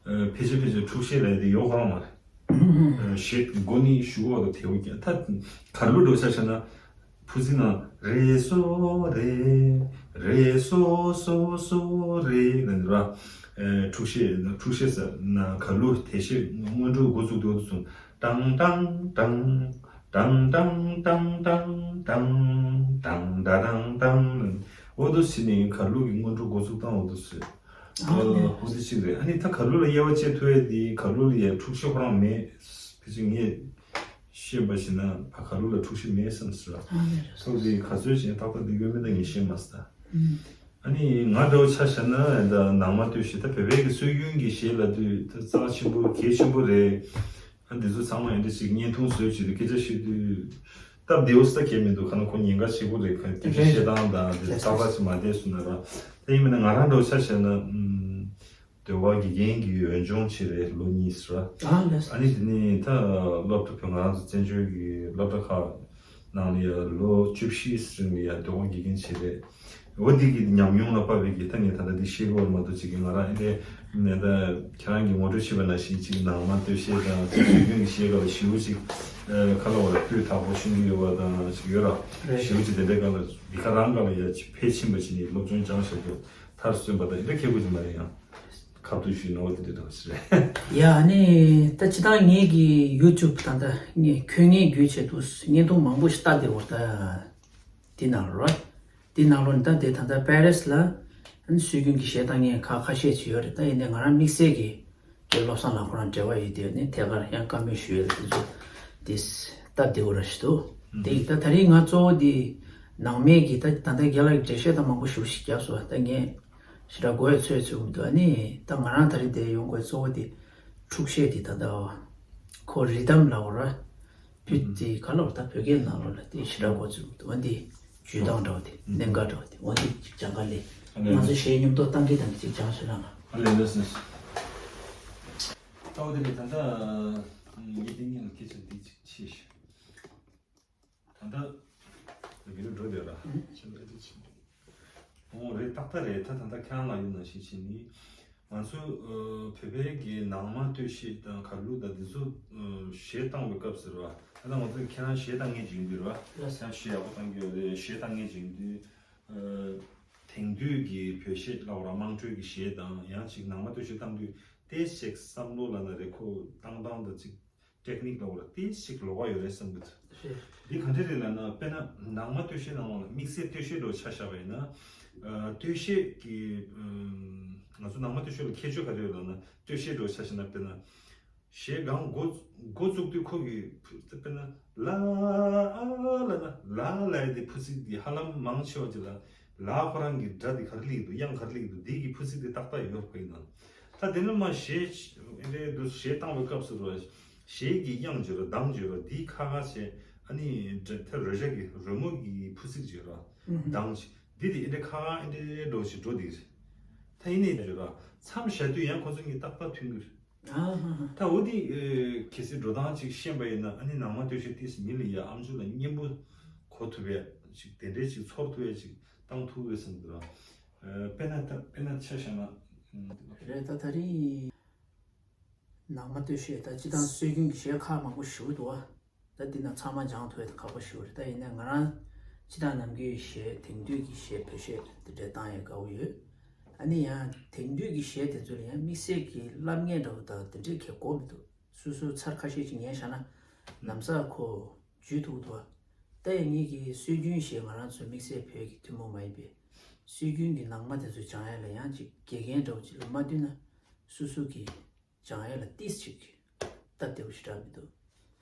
ཨ། ཕལ་ཆེར་ཕལ་ཆེར་འཁྲུག་གཞས་ལབ་ཡ་དེ་ཡོད་ཁོ་རང་མ་རེད། ཨ། གཞས་མགོ་ནི་གཞུག་གུ་བར་དུ་དལ་བོ་ཀྱང་ད་གར་གླུ་འདྲ་བོ་ཆ་བཞག་ན། ཕུ་ཟི་ན་རེ་སོ་རེ། རེ་སོ་སོ་སོ་རེ་ལབ་འདུག་ར། ཨ། འཁྲུག་གཞས་འཁྲུག་གཞས་ཟེར་ན་གར་གླུ་དལ་གཞས་སྔོན་འགྲོ་འགོ་བཙུགས་དུས་སུ་ཏང་ཏང་ཏང་། ཏང་ཏང་ཏང་ཏང་ཏང་ཏང་ཏ་ཏང་ཏང་། འོ་དུ་ཟེར་ནས་གར་གླུ་གི་སྔོན་འགྲོ་འགོ་ཚུགས་སྟངས་འོ་དུ་ཟེར། ཨ་ལས། འོ་དུ་ཅིག་རེད། ཨ་ནི་ད་གར་གླུ་ལ་དབྱེ་བ་ཕྱེ་ཐུབ་ཡ་དེ་གར་གླུ་ལ་ཡ་འཁྲུག་གཞས་ཁོ་རང་མེད། ཕལ་ཆེར་ངས་ཤེས་པ་ཞིག་ན་ཕ་གར་གླུ་ལ་འཁྲུག་གཞས་མེད་བསམ་ཟེར་བ། ཨ་ལས། ཐོག་དེ་ག་ཚོད་ཅིག་ཏག་ཏག་དེ་ཡོད་མེད་ད་ངས་ཤེས་མ་སོང་ད། ཨ་ནི་ང་འདྲ་བོ་ཆ་བཞག་ན་ད་ནང་མ་སྟོད་གཞས་ད་བོད་པའི་གི་སྲོལ་རྒྱུན་གྱི་གཞས་ལབ་དུས་ད་རྩ་ཆེན་པོ་གལ་ཆེན་པོ་རེད། ཨ་འདི་ཚོ་ཚང་མ་ཨེ་འདྲ་ཞིག་བརྙན་ཐུང་བཟོས་བྱས་ཏེ་སྐད་ཆ་བཤད་དུས་སྟབས་བདེ་བོ་ས་གལ་མི་འདུག་ཁ་ན་ཁོ་ཉེན་ཁ་ཆེ་པོ་རེད། ཁ་སྐད་ཆ་རེད། བཤད་སྟངས་དང་འདི་ཚོ་རེད། ཏག་ཏག་ཅིག་མ་བསྡད་སོང་ན་ར། ད་ཡིན་མིན་ན་ང་རང་འདྲ་བོ་ཆ་བཞག་ན་ཨམ། ཟློས་གར་དགེ་རྒན་གྱི་འོས་སྦྱོང་བྱས་རེད་ལོ་གཉིས་ར། ཨ་ལས། ཨ་ནི་དེ་ནས་ད་སློབ་གྲྭ་བོད་ང་རང་ཚོ་བཙན་བྱོལ་གྱི་སློབ་གྲྭ་ཁག་ནང་ལ་ཡ་ལོ་བཅུ་བཞི་རིང་ལ་ཡ་ཟློས་གར་དགེ་རྒན་བྱས་རེད། འོ་འདི་གི་ཉམས་མྱོང་ལ་དཔག་པའི་གི་ད་ངས་ད་ལྟ་འདི་བཤད་དགོས་པ་མ་གཏོགས་ཅིག་གི་ང་རང་ཨེ་འདྲ་ནས་ད་ཁྱེད་རང་གི་ངོ་སྤྲོད་བྱས་པ་ནང་བཞིན་ཅིག་ནང་མ་སྟོད་གཞས་དང་སྲོལ་རྒྱུན་གྱི་གཞས་སྒང་ལ་ཞེ་པོ་ཅིག་ཁ་ལ་བ་ལ་སྤུས་དག་པོ་ཤེས་ཀྱི་ཡོད་པ་དང་ཅིག་ཡོད་ར། རེད། ཞེ་པོ་ཅིག་དེ་འདྲའི་སྒང་ལ་འདི་ག་རང་སྒང་ལ་ཡ་ཅིག་ཕལ་ཆེན་པ་ཅིག་ནས་སློབ་སྦྱོང་སྦྱངས་བཞག་རྒྱུ་མཐར་སོན་པ་དང་ཨེ་འདྲ་ཁེ་པོ་ཅིག་མ་རེད་ཡང་། ཁ་བསྡུ་ཞུས་ན་འོ་དེ་འདྲ་འདྲ་བ་ཞིག་རེད། ཡ་ཨ་ནི་ད་སྤྱིར་བཏང་ངེད་ཀྱི་YouTube་ད་ལྟ་ངས་ཁྱོད་ངའི་བརྒྱུད་བྱས་འདུག་བརྙན་ཐུང་མང་པོ་ཞིག་ལྟ་བསྡད་འོ་ད། འདི་ནང་ལོ་ར། འདི་ནང་ལོ་ནི་ད་དེ་ད་ལྟ་པེ་རིས་ལ་ཨ་ནི་སྲོལ་རྒྱུན་གྱི་གཞས་བཏང་མཁན་ཁ་ཁ་ཤས་ཅིག་ཡོད་རེད། ད་ཡིན་ནའི་ང་རང་དམིགས་བསལ་གྱི་དེ་བློ་བཟང་ལགས་ཁོ་རང་འབྲེལ་བ་ཡོད་དེ་ནི་ཐད་ཀར་ཡང་བཀའ་མོལ་ཞུ་ཡས་ལ་དེ་ཚོ་དེ་སྟབས་བདེ་བོ་ར་ཞིག་འདུག་དེ་ཡིན་ད་ད་རིང་ང་གཙོ་བོ་དེ་ནང་མའི་གི་ད་ད་ལྟ་རྒན་ལགས་ཀྱི་འགྲེལ་བཤད་ད་མང་པོ་ཞེ་པོ་ཞིག་བརྒྱབ་སོང་། ད་ངས་ཞེ་དྲག་གོ་ཡ་ཚོད་ཚོད་མི་འདུག་ཨ་ནི་ད་ང་རང་ད་རིང་དེ་ཡོང་དགོས་གཙོ་བོ་དེ་འཁྲུག་གཞས་དེ་ད་ལྟ་ཁོ་རི་དམ་ལབ་དགོས་ར། བོད་དེ་ག་ལབ་ད་བོད་སྐད་ནང་ལོགས་ལ་དེ་ཞེ་དྲག་གོ་ཚོད་མི་འདུག་འོན་ཏེ་ཇུས་གཏོང་འདྲ་བ་དེ་གནད་འགག་འདྲ་བ་དེ་འོན་ཏེ་ཅིག་སྦྱང་ག་ལས་ང་ཚོ་གཞས་མཉམ་དུ་བཏང་གི་དང་གི་ཅིག་སྦྱང་ཤོད་ར་ང་། ཨ་ལས་ལས་ལས། ལྟ་བ་དེ་ནི་ད་ལྟ་ངས་དེ་ཉིན་ལ་སྐད་ཆ་འདི་ཅིག་བཤད་ཤིག་ད་ལྟ་ཡུན་འགྲོ་བསྡད་ར། ཨོ་རེད་ཏག་ཏག་རེད། ད་ད་ལྟ་ཁྱེད་རང་ལ་ཡོད་ན་ཞིག་བྱས་ནི། ང་ཚོ་ཨ་བོད་པའི་གི་ནང་མ་སྟོད་གཞས་དང་གར་ལུག་དང་འདི་ཚོ་ཨ་གཞས་བཏང་བའི་སྐབས་སུ་ར། ད་ལྟ་ང་ཚོ་ཁྱེད་རང་གཞས་བཏང་མཁན་ཅིག་ཡིན་དུས་ར། ལགས་སོ། ཁྱེད་རང་གཞས་ཡག་པོ་བཏང་གི་ཡོད་རེད། གཞས་བཏང་མཁན་ཅིག་ཡིན་དུས་ཨ་དེང་དུས་ཀྱི་བོད་གཞས་ལབ་ར་དམངས་ཁྲོད་ཀྱི་གཞས་དང་ཡང་ཅིག་ནང་མ་སྟོད་གཞས་བཏང་དུས་ཏོག་ཙམ་བསམ་བློ་ལབ་ན་རེད། ཁོ་བཏང་སྟངས་དང་ཅིག་ཊེག་ནིག་ལབ་ར་ཏོག་ཙམ་ལོགས་ཀ་ཡོད་རེད་བསམ་གི་འདུག་རེད། འདི་ག་འདྲ་རེད་ལབ་ན་དཔེར་ན་ནང་མ་སྟོད་གཞས་ནང་ལོགས་ལ་དམིགས་བསལ་སྟོད་གཞས་འདྲ་བོ་ཆ་བཞག་པ་ཡིན་ན། ཨ་སྟོད་གཞས་ཀྱི་ཨམ་ང་ཚོ་ནང་མ་སྟོད་གཞས་ལ་ཁྱད་ཆོས་ག་རེ་ཡོད་ལབ་ན་སྟོད་གཞས་འདྲ་བོ་ཆ་བཞག་ན་དཔེར་ན་གཞས་སྒང་འགོ་འགོ་བཙུགས་དུས་ཁོ་གི་དཔེར་ན་ལ་ཨ་ལ་ན་ལ་ལ་ཡ་དེ་ཕུ་ཚིག་དེ་ཧ་ལམ་མང་ཆེ་བ་ཅིག་ལ་ལ་ཁོ་རང་གི་སྒྲ་དེ་ག་རེ་སླེབས་འདུག་དབྱངས་ག་རེ་སླེབས་འདུག་དེ་གི་ཕུ་ཚིག་དེ་ཏག་ཏག་ཡོད་པ་ཡིན་ན། ད་དེ་ནི་མ་གཞས་ཨེ་འདྲའི་འདུག་གཞས་བཏང་བའི་སྐབས་སུ་རོ། གཞས་ཀྱི་དབྱངས་བརྗོད་རོགས་གདངས་བརྗོད་རོགས་འདི་ཁ་ཁ་བྱས་ཨ་ནི་འདྲ་ཐེ་རོ་ཞག་གི་རོལ་མོ་གི་ཕུ་ཚིག་བརྗོད་རོགས་གདངས་བརྗོད་འདི་དེ་ཨེ་འདྲ་ཁ་ཁ་ཨེ་འདྲའི་འགྲོ་ཞིག་འགྲོ་འདི་རེད། ད་ཡིན་ནའི་བརྗོད་རོགས་མཚམས་བཞག་དུས་ཡང་ཁོ་ཚོ་གཉིས་ཏག་ཏག་མཐུན་གི་རེད། ད་འོ་འདི་གལ་སྲིད་འགྲོ་སྟངས་ཅིག་ཤེས་པ་ཡིན་ན་ཨ་ནི་ནང་མ་སྟོད་གཞས་ཏིས་མི་ལ་ཡ་ཨམ་ཅོག་ལ་སྙན་པོ་གོ་ཐུབ་ཡ་ཅིག་དེ་འདྲའི་ཅིག་ཚོར་ཐུབ་ཡ་ཅིག་བཏང་ཐུབ་རེད་བསམ་གི་ར། དཔེར་ན་ད་དཔེར་ན་ཆ་བཞག་ན། རེད་ད་ད་རིང་། ནང་མ་སྟོད་གཞས་ད་སྤྱི་བཏང་སྲོལ་རྒྱུན་གྱི་གཞས་ཁག་མང་པོ་ཞེ་པོ་འདུག་བ། ད་འདི་ན་ཚང་མ་སྦྱང་ཐུབ་ཡ་ད་ཁག་པོ་ཞེ་པོ་རེད། ད་ཡིན་ན་ང་རང་སྤྱི་བཏང་ནམ་རྒྱུན་གཞས་དེང་དུས་ཀྱི་གཞས་བོད་གཞས་དེ་འདྲས་བཏང་ཡ་དགའ་བོ་ཡོད། ཨ་ནི་ཡང་དེང་དུས་ཀྱི་གཞས་དེ་ཚོ་ལ་ཡང་དམིགས་བསལ་གྱི་བསླབ་ངེས་འདྲ་བོ་དང་དེ་འདྲས་གལ་དགོས་མི་འདུག་སོ་སོའི་ཚར་ཁ་ཤས་ཅིག་ཉན་བཞག་ན་ལམ་སང་ཁོ་འཇུས་ཐུབ་འདུག་བ། ད་ཡིན་ངེད་ཀྱི་སྲོལ་རྒྱུན་གཞས་ང་རང་ཚོའི་དམིགས་བསལ་བོད་ཀྱི་ཐུན་མོང་མ་ཡིན་པའི་སྲོལ་རྒྱུན་གྱི་ནང་མ་དེ་ཚོ་སྦྱང་ཡ་ལ་ཡང་ཅིག་དགེ་རྒན་འདྲ་བོ་ཅིག་ལ་མ་བསྟུན་ན་སོ་སོ་གི་སྦྱང་ཡ་ལ་ཏིས་ཅིག་སྟབས་བདེ་བོ་ཞེ་དྲག་མི་འདུག་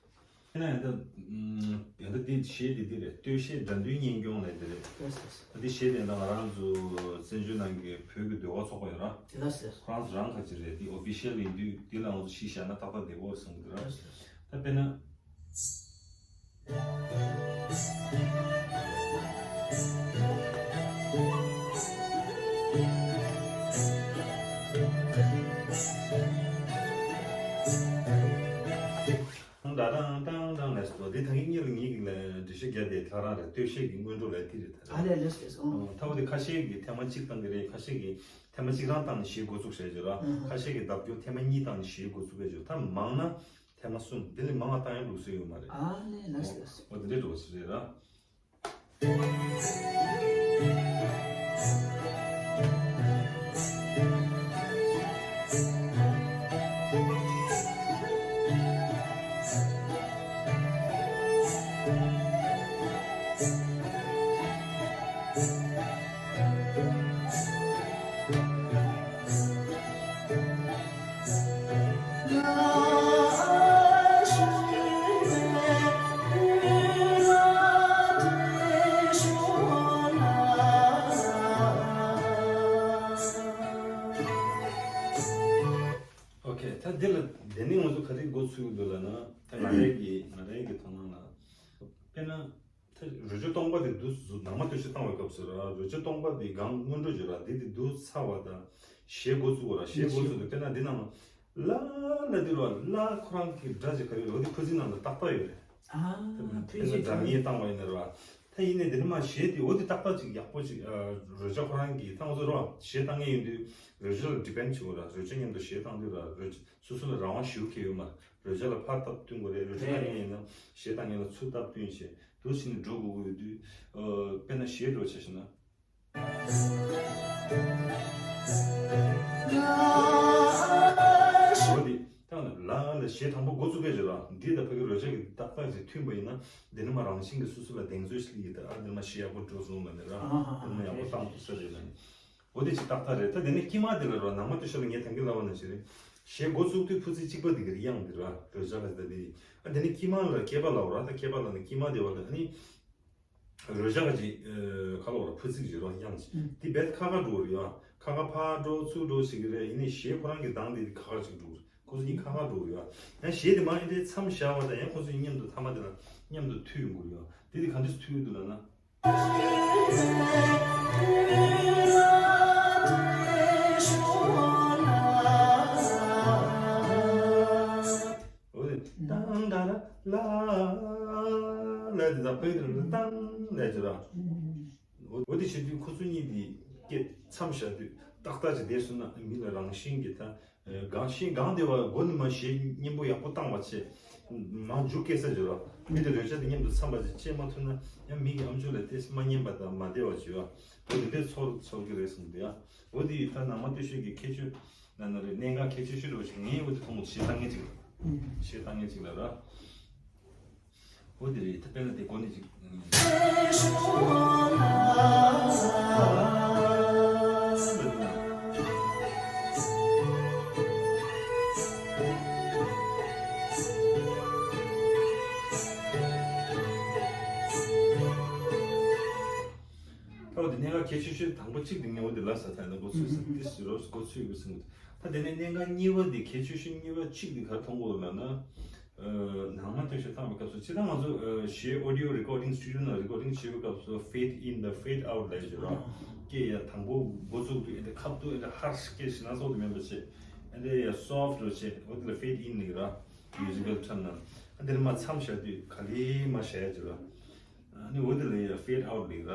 ཡིན་ན་ཡང་ད་ཡང་ད་འདི་གཞས་འདི་འདི་རེད། སྟོད་གཞས་སྒྲ་འདོན་གཉེན་སྐྱོང་ལས་འདི་རེད། ལགས་སོ། ད་འདི་གཞས་དེ་ད་ང་རང་ཚོ་བཙན་བྱོལ་ནང་གི་བོད་ཀྱི་ཟློས་གར་ཚོགས་པ་ཡོད་ར། ལགས་སོ། ཁོ་རང་ཚོ་རང་ག་ཅིག་རེད། འདི་ཨོ་ཕི་ཤལ་ཡིན་དུས་འདི་ལ་ང་ཚོ་གཞི་བཞག་ན་ཏག་ཏག་བདེ་བོ་བསམ་གི་འདུག་ར། ལགས་སོ། ད་དཔེར་ན། ད་ད་ད་ད་ལས་སོ། དེ་ད་གིན་གཉིས་ལ་ངེད་ཀྱི་ལ་འགྲེལ་བཤད་རྒྱག་དེ་ཐག་རང་རེད། སྟོད་གཞས་ཀྱི་སྔོན་འགྲོ་ལས་དེ་རེད་ད། ཨ་ལས་ལས་སོ། ཨང་། ད་འོ་དེ་ཁ་ཤས་ཀྱིས་ཐེངས་མ་གཅིག་བཏང་གི་རེད། ཁ་ཤས་ཀྱིས་ཐེངས་མ་གཅིག་རང་བཏང་ནས་གཞས་འགོ་བཙུགས་བྱས་བྱས་ར། ཨང་། ཁ་ཤས་ཀྱིས་ལྡབ་སྐྱོར་ཐེངས་མ་གཉིས་བཏང་ནས་གཞས་འགོ་བཙུགས་བྱས་བྱས། ད་མང་ན་ཐེངས་མ་གསུམ་དེ་ལས་མང་བ་བཏང་ཡ་ལུགས་སྲོལ་ཡོད་མ་རེད། ཨ་ལས་ལས་ལས། འོ་དེ་འདྲའི་འགྲོ་བ་ཞིག་རེད་ར། ད་འདི་ལ་དེ་ནས་ང་ཚོ་ག་རེ་འགོ་ཚུགས་ཀྱི་འདུག་ལབ་ན། ད་ང་རང་གི་ང་རང་གི་མཐོང་སྣང་ལ། དཔེར་ན། ད་རོལ་ཆ་སྟོང་པ་དེ་འདུག་ཟུར་ནང་མ་སྟོད་ཆ་བཏང་བའི་སྐབས་སུ་ར། རོལ་ཆ་སྟོང་པ་དེ་སྒང་སྔོན་འགྲོ་བརྗོད་ར། འདི་དེ་འདུག་ཚར་བ་དང་། གཞས་འགོ་བཙུགས་པ་ར། གཞས་འགོ་བཙུགས་དུས་དཔེར་ན་འདི་ནང་ལ་ལ་ལ་འདི་ར། ལ་ཁོ་རང་གི་སྒྲ་ཅིག་ག་རེ་རེད། འོ་དེ་ཕུ་ཚིག་ནང་ལ་ཏག་ཏག་ཡོད་རེད། ཨ། ད་ཕུ་ཚིག་སྒྲ་ངས་བཏང་བ་ཡིན་ན་ར། ད་ཡིན་ནའི་འདི་ནས་མར་གཞས་དེ་འོ་དེ་ཏག་ཏག་ཅིག་ཡག་པོ་ཅིག་ཨ། རོལ་ཆ་ཁོ་རང་གི་ད་ང་ཚོ་ར་གཞས་བཏང་མཁན་ཡིན་དུས་རོལ་ཆ་ལ་ཌི་པེན་ཌི་བྱེད་དགོས་ར། རོལ་ཆ་མཉམ་དུ་གཞས་བཏང་དུས་ར། རོལ་ཆ་སོ་སོ་ལ་རང་དབང་ཞེ་པོ་ཅིག་ཡོད་མ་རེད། རོལ་ཆ་ལ་ཕར་སྟབས་བསྟུན་དགོས་རེད། རོལ་ཆ་བཏང་མཁན་ཡིན་ན་གཞས་བཏང་མཁན་ལ་ཚུར་སྟབས་བསྟུན་བྱས་འདུག་བྱས་ནས་འགྲོ་དགོས་ཀྱི་ཡོད་དུས། ཨ། དཔེར་ན་གཞས་འགྲོ་བྱས་ཤིག་ན། འོ་དེ། ད་ལ་ལ་གཞས་དང་པོ་འགོ་བཙུགས་པའི་རྗེས་ལ་འདི་དང་ཕ་གི་རོལ་ཆ་གི་ཏག་ཏག་ཅིག་མཐུན་པ་ཡིན་ན། འདི་ནས་མར་རང་བཞིན་གྱིས་སོ་སོ་ལ་གདེང་ཚོད་ཞིག་སླེབས་ཀྱི། ད་ཨ། འདི་ནས་མར་གཞས་ཡག་པོ་འགྲོ་སོང་ལབ་ནས་ར། ཨ་ཧ་ཧ། འདི་ནས་མར་ཡག་པོ་བཏང་ཐུབ་ས་རེད་ལབ་ནས། འོ་དེ་ཅིག་ཏག་ཏག་རེད། ད་དེ་ནས་དཀྱིལ་མ་དེ་ལ་ར། ནང་མ་སྟོད་ཆ་ལ་ངས་ད་གིན་ལབ་པ་ནང་བཞིན་རེད། གཞས་འགོ་བཙུགས་དུས་ཕུ་ཚིག་གཅིག་པ་དེ་གི་དབྱངས་དེ་ར། རོལ་ཆ་ག་ཟེར་དེ། ཨ། དེ་ནས་དཀྱིལ་མ་ལ་སྐེད་པ་ལབ་པ་ར། ད་སྐེད་པ་ལབ་ནས་དཀྱིལ་མ་དེ་བར་ལ་ཨ་ནི། རོལ་ཆ་ག་ཅིག་ཨ། ག་ལབ་ར། ཕུ་ཚིག་ཅིག་ར། དབྱངས་ཅིག་ཨ། དེ་རྦད་ཁ་ཁ་འགྲོ་གི་རེད་ཡ། ཁ་ཁ་ཕར་འགྲོ་ཚུར་འགྲོ་བྱེད་ཀྱི་རེད། ཡིན་ནའི་གཞས་ཁོ་རང་གི་གདངས་དེ་ཁ་ཁ་ཅིག་འགྲོ་གི་རེད། ཁོ་ཚོ་གཉིས་ཁ་ཁ་འགྲོ་གི་རེད་ཡ། ཡང་གཞས་དེ་མར་ཨེ་འདྲའི་མཚམས་བཞག་པ་དང་ཡང་ཁོ་ཚོ་གཉིས་མཉམ་དུ་མཐའ་མ་དེ་ལ་མཉམ་དུ་མཐུད་ཡོང་གི་རེད་ཡ། དེ་དེ་ག་འདྲས་སེ་མཐུད་ཀྱི་འདུག་ལབ་ན། འོ་དེ་ཏང་ཏ་ར་ལ་ལ་དེ་དང་ཕ་གི་དེ་ལ་ཏང་ལ་ཅི་ར། འོ་དེ་བྱེད་དུས་ཁོ་ཚོ་གཉིས་དེ་སྐད་མཚམས་བཞག་དུས་ཏག་ཏག་ཅིག་བསྡད་སོང་ན་མི་ལ་རང་བཞིན་གྱིས་ད། གང་ཤེས་གང་བདེ་བ་སྒོ་ནས་མར་གཞས་སྙན་པོ་ཡག་པོ་བཏང་བ་བྱས། མར་མཇུག་སྐྱེལ་ས་བྱེད་རོགས། མི་དེ་རོལ་ཆ་དེ་མཉམ་དུ་འཚམས་པ་ཅིག་སྐྱེལ་མ་ཐུབ་ན་ཡང་མི་གི་ཨམ་ཅོག་ལ་ཏོག་ཙམ་མ་སྙན་པ་དང་མ་བདེ་བ་བྱེད་ཡ། འོ་དེ་འདྲའི་ཚོར་ཚོར་གི་རེད་གསུངས་འདུག་ཡ། འོ་དེ་ཡིས་ད་ནང་མ་སྟོད་ཆ་གི་ཁྱད་ཆོས་ལབ་ན་རེད། གནད་འགག་གལ་ཆེ་ཤོས་རེད་ཞེས་ངས་འོ་དེ་མཐོང་གི་འདུག་གཞས་བཏང་མཁན་ཅིག་ལ། གཞས་བཏང་མཁན་ཅིག་ལ་ར། འོ་དེ་རེད། ད་དཔེར་ན་དེ་གོ་ནས་ཅིག་ད་འོ་དེ་གནད་འགག་གལ་ཆེ་ཤོས་དང་པོ་གཅིག་དེ་ངས་འོ་དེ་ལབ་ས། ད་ནི་འགོ་ཚུགས་ས་དེ་ཟེར་རོགས། འགོ་ཚུགས་ཡོད་པའི་སེམས། ད་དེ་ནས་གནད་འགག་གཉིས་པ་དེ། གལ་ཆེ་ཤོས་གཉིས་པ་གཅིག་དེ་ག་རེ་མཐོང་གི་འདུག་ལབ་ན། ཨ། ནང་མ་སྟོད་ཆ་བཏང་བའི་སྐབས་སུ་སྤྱིར་བཏང་ང་ཚོ་ཨ། གཞས་audio recording studio ནང་recording བྱེད་པའི་སྐབས་སུ་fade in དང་fade out ལབ་ཡོད་ར། སྐད་ཡར་དང་པོ་འགོ་བཙུགས་དུས་ཨེ་འདྲ་ཁ་ཐུག་ཨེ་འདྲ་harsh སྐད་ཞེ་དྲག་བཟོ་འདུག་མེད་པ་བྱས། ཨེ་འདྲ་ཡར་soft རུ་བྱས། འོ་དེ་ལ་fade in ལབ་ཀྱི་ར། musical term ནང་། ཨ། དེ་ནས་མར་མཚམས་བཞག་དུས་ག་ལེར་མར་བཞག་ཡ་ཅིག་ར། ཨ་ནི་འོ་དེ་ལ་ཡ་fade out ལབ་ཀྱི་ར།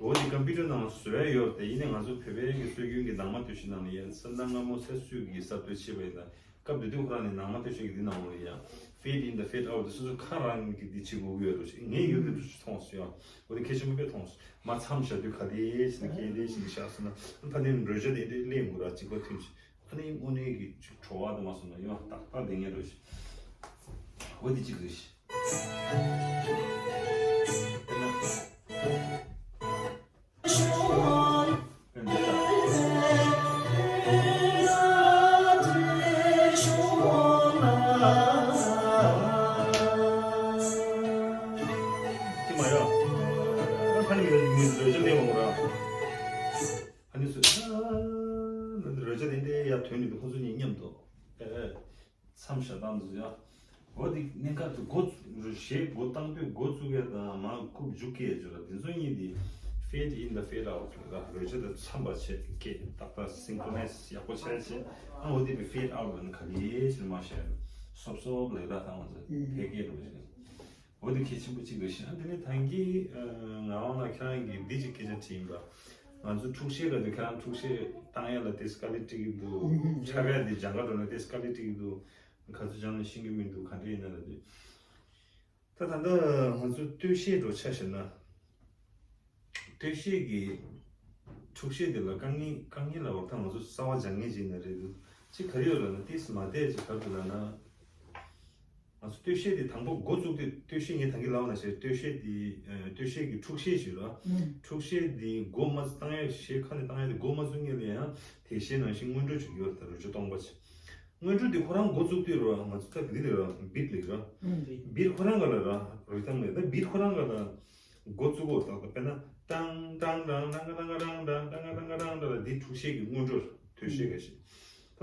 འོ་དེ་ཀམ་པུ་ཊར་ནང་བཟོ་ཡ་ཡོད་རེད་དེ། ཡིན་ནའི་ང་ཚོ་བོད་པའི་གི་སྲོལ་རྒྱུན་གྱི་ནང་མ་སྟོད་ཆ་ནང་ལ་ཡ་ས་གནའ་སྔ་མོ་སུ་གིས་གསར་གཏོད་བྱས་པ་ཡིན་ན། སྐབས་དེ་དུས་ཁོ་རང་ནས་ནང་མ་སྟོད་ཆ་གི་འདི་ནང་ལོགས་ལ་ཡ་fade in དང་fade out དེ་སོ་སོ་ཁ་རང་གིས་འདི་བྱེད་དགོས་ཀྱི་ཡོད་རེད་ཞེས་ངས་ཡུལ་དུ་མཐོང་སོང་ཡ། འོ་དེ་གལ་ཆེན་པོ་དཔེ་མཐོང་སོང་། མར་མཚམས་བཞག་དུས་ག་ལེར་ཞིག་ག་ལེར་ཞིག་བཞག་སོང་ན། ཕ་ནས་རོལ་ཆ་དེ་འདྲ་ལེན་དགོས་ར། གཅིག་པ་མཐུན་ཞིག་ཨ་ནི་དངོས་གནས་ཀྱི་བྲོ་བ་དུ་མ་སོང་ན་ཡང་ཏག་ཏག་བསྡད་མཁན་རེད། འོ་དེ་གཅིག་རེད། ཅི་མ་ཡ། ཨ་ཕ་ནི་མི་མི་རོལ་ཆ་ལེན་འོང་ར། ཨ་ནི་སུ་ཨ་རོལ་ཆ་དེ་འདྲའི་ཡར་ཐོན་ནས་ཁོ་ཚོ་གཉིས་མཉམ་དུ་ཨེ་མཚམས་བཞག་སྟངས་འདི་ཚོ་ཡ། འོ་དེ་གནད་འགག་ཏུ་འགོ་གཞས་འགོ་བཏང་དུས་འགོ་བཙུགས་ཡ་དང་མར་ཁུག་མཇུག་སྐྱེལ་ཡ་ཅིག་ར། དེ་ཚོ་གཉིས་དེ་fade in དང་fade out ལ་རོལ་ཆ་དང་འཚམས་པ་བྱས་སྐད་ཏག་ཏག་synchronize ཡག་པོ་བྱས་བྱས། ཨ་འོ་དེ་བའི་fade out ལ་ནི་ག་ལེར་ཕྱིར་མ་བཤད་སོབ་སོབ་ལ་ཡ་ད་བཏང་བ་ཚོ་ཕལ་སྐད་རོལ་ཆ། འོ་དེ་གལ་ཆེན་པོ་གཅིག་རེད་ཤག་དེ་ནས་ད་གིན་ཨ་ངག་དབང་ལགས་ཁྱེད་རང་གིས་འདི་གཅིག་སྐད་ཆ་དྲིས་ཡིན་པ། ང་ཚོ་འཁྲུག་གཞས་ག་དུས་ཁྱེད་རང་འཁྲུག་གཞས་བཏང་ཡ་ལ་དེ་དཀའ་ལས་འཕྲད་ཀྱི་འདུག་འཁྲབ་ཡ་དེ་སྦྱང་ག་འགྲོ་ན་དེ་དཀའ་ལས་འཕྲད་ཀྱི་འདུག་ག་ཚོད་སྦྱངས་ན་ཤེས་ཀྱི་མི་འདུག་ག་འདྲ་ཡིན་ན་ལབ་དུས། ད་ད་ལྟ་ང་ཚོ་སྟོད་གཞས་འགྲོ་ཆ་བཞག་ན། སྟོད་གཞས་ཀྱི་འཁྲུག་གཞས་དེ་ལ་དཀའ་ངལ་དཀའ་ངལ་ལ་བར་ཐག་ང་ཚོ་གསར་བ་སྦྱང་མཁན་ཅིག་ཡིན་ན་རེད་འདུག་ཅིག་ག་རེ་ཡོད་ལབ་ན། ཏིས་མ་བསྡད་ཅིག་ག་རེ་འདུག་ལབ་ན། ང་ཚོ་སྟོད་གཞས་དེ་དང་པོ་འགོ་བཙུགས་དུས། སྟོད་གཞས་ངས་ད་གིན་ལབ་པ་ནང་བཞིན་སྟོད་གཞས་དེ་ཨ་སྟོད་གཞས་ཀྱི་འཁྲུག་གཞས་ཞིག་རེད། ཨུམ། འཁྲུག་གཞས་དེ་འགོ་མ་བཏང་ཡ། གཞས་ཁ་ནས་བཏང་ཡ་དེ་འགོ་མ་བཙུགས་སྔོན་ལ་ཡང་དེ་གཞས་ནང་བཞིན་སྔོན་འགྲོ་ཅིག་ཡོད་རེད། ད་རོལ་ཆ་སྟོང་པ་ཅིག་སྔོན་འགྲོ་དེ་ཁོ་རང་འགོ་བཙུགས་དུས་རེད་བ། ང་ཚོ་ད་ག་འདི་རེད་བ། བིཊ་ལབ་ཀྱི་རེད། ཨུམ། བིཊ། བིཊ་ཁོ་རང་ག་ལ་རེད་བ། རི་ཐམ་ལབ། ད་བིཊ་ཁོ་རང་ག་ལ་འགོ་བཙུགས་གོ། ད་ད་དཔེར་ན་ཏང་ཏང་ཏང་ཏང་ཏང་ཏང་ཏང་ཏང་ཏང་ཏང་ཏང་ཏང་ལ་འདི་འཁྲུག་གཞས་ཀྱི་སྔོན་འགྲོ་རེད། སྟོད་གཞས་འགའ་ཤས། ད་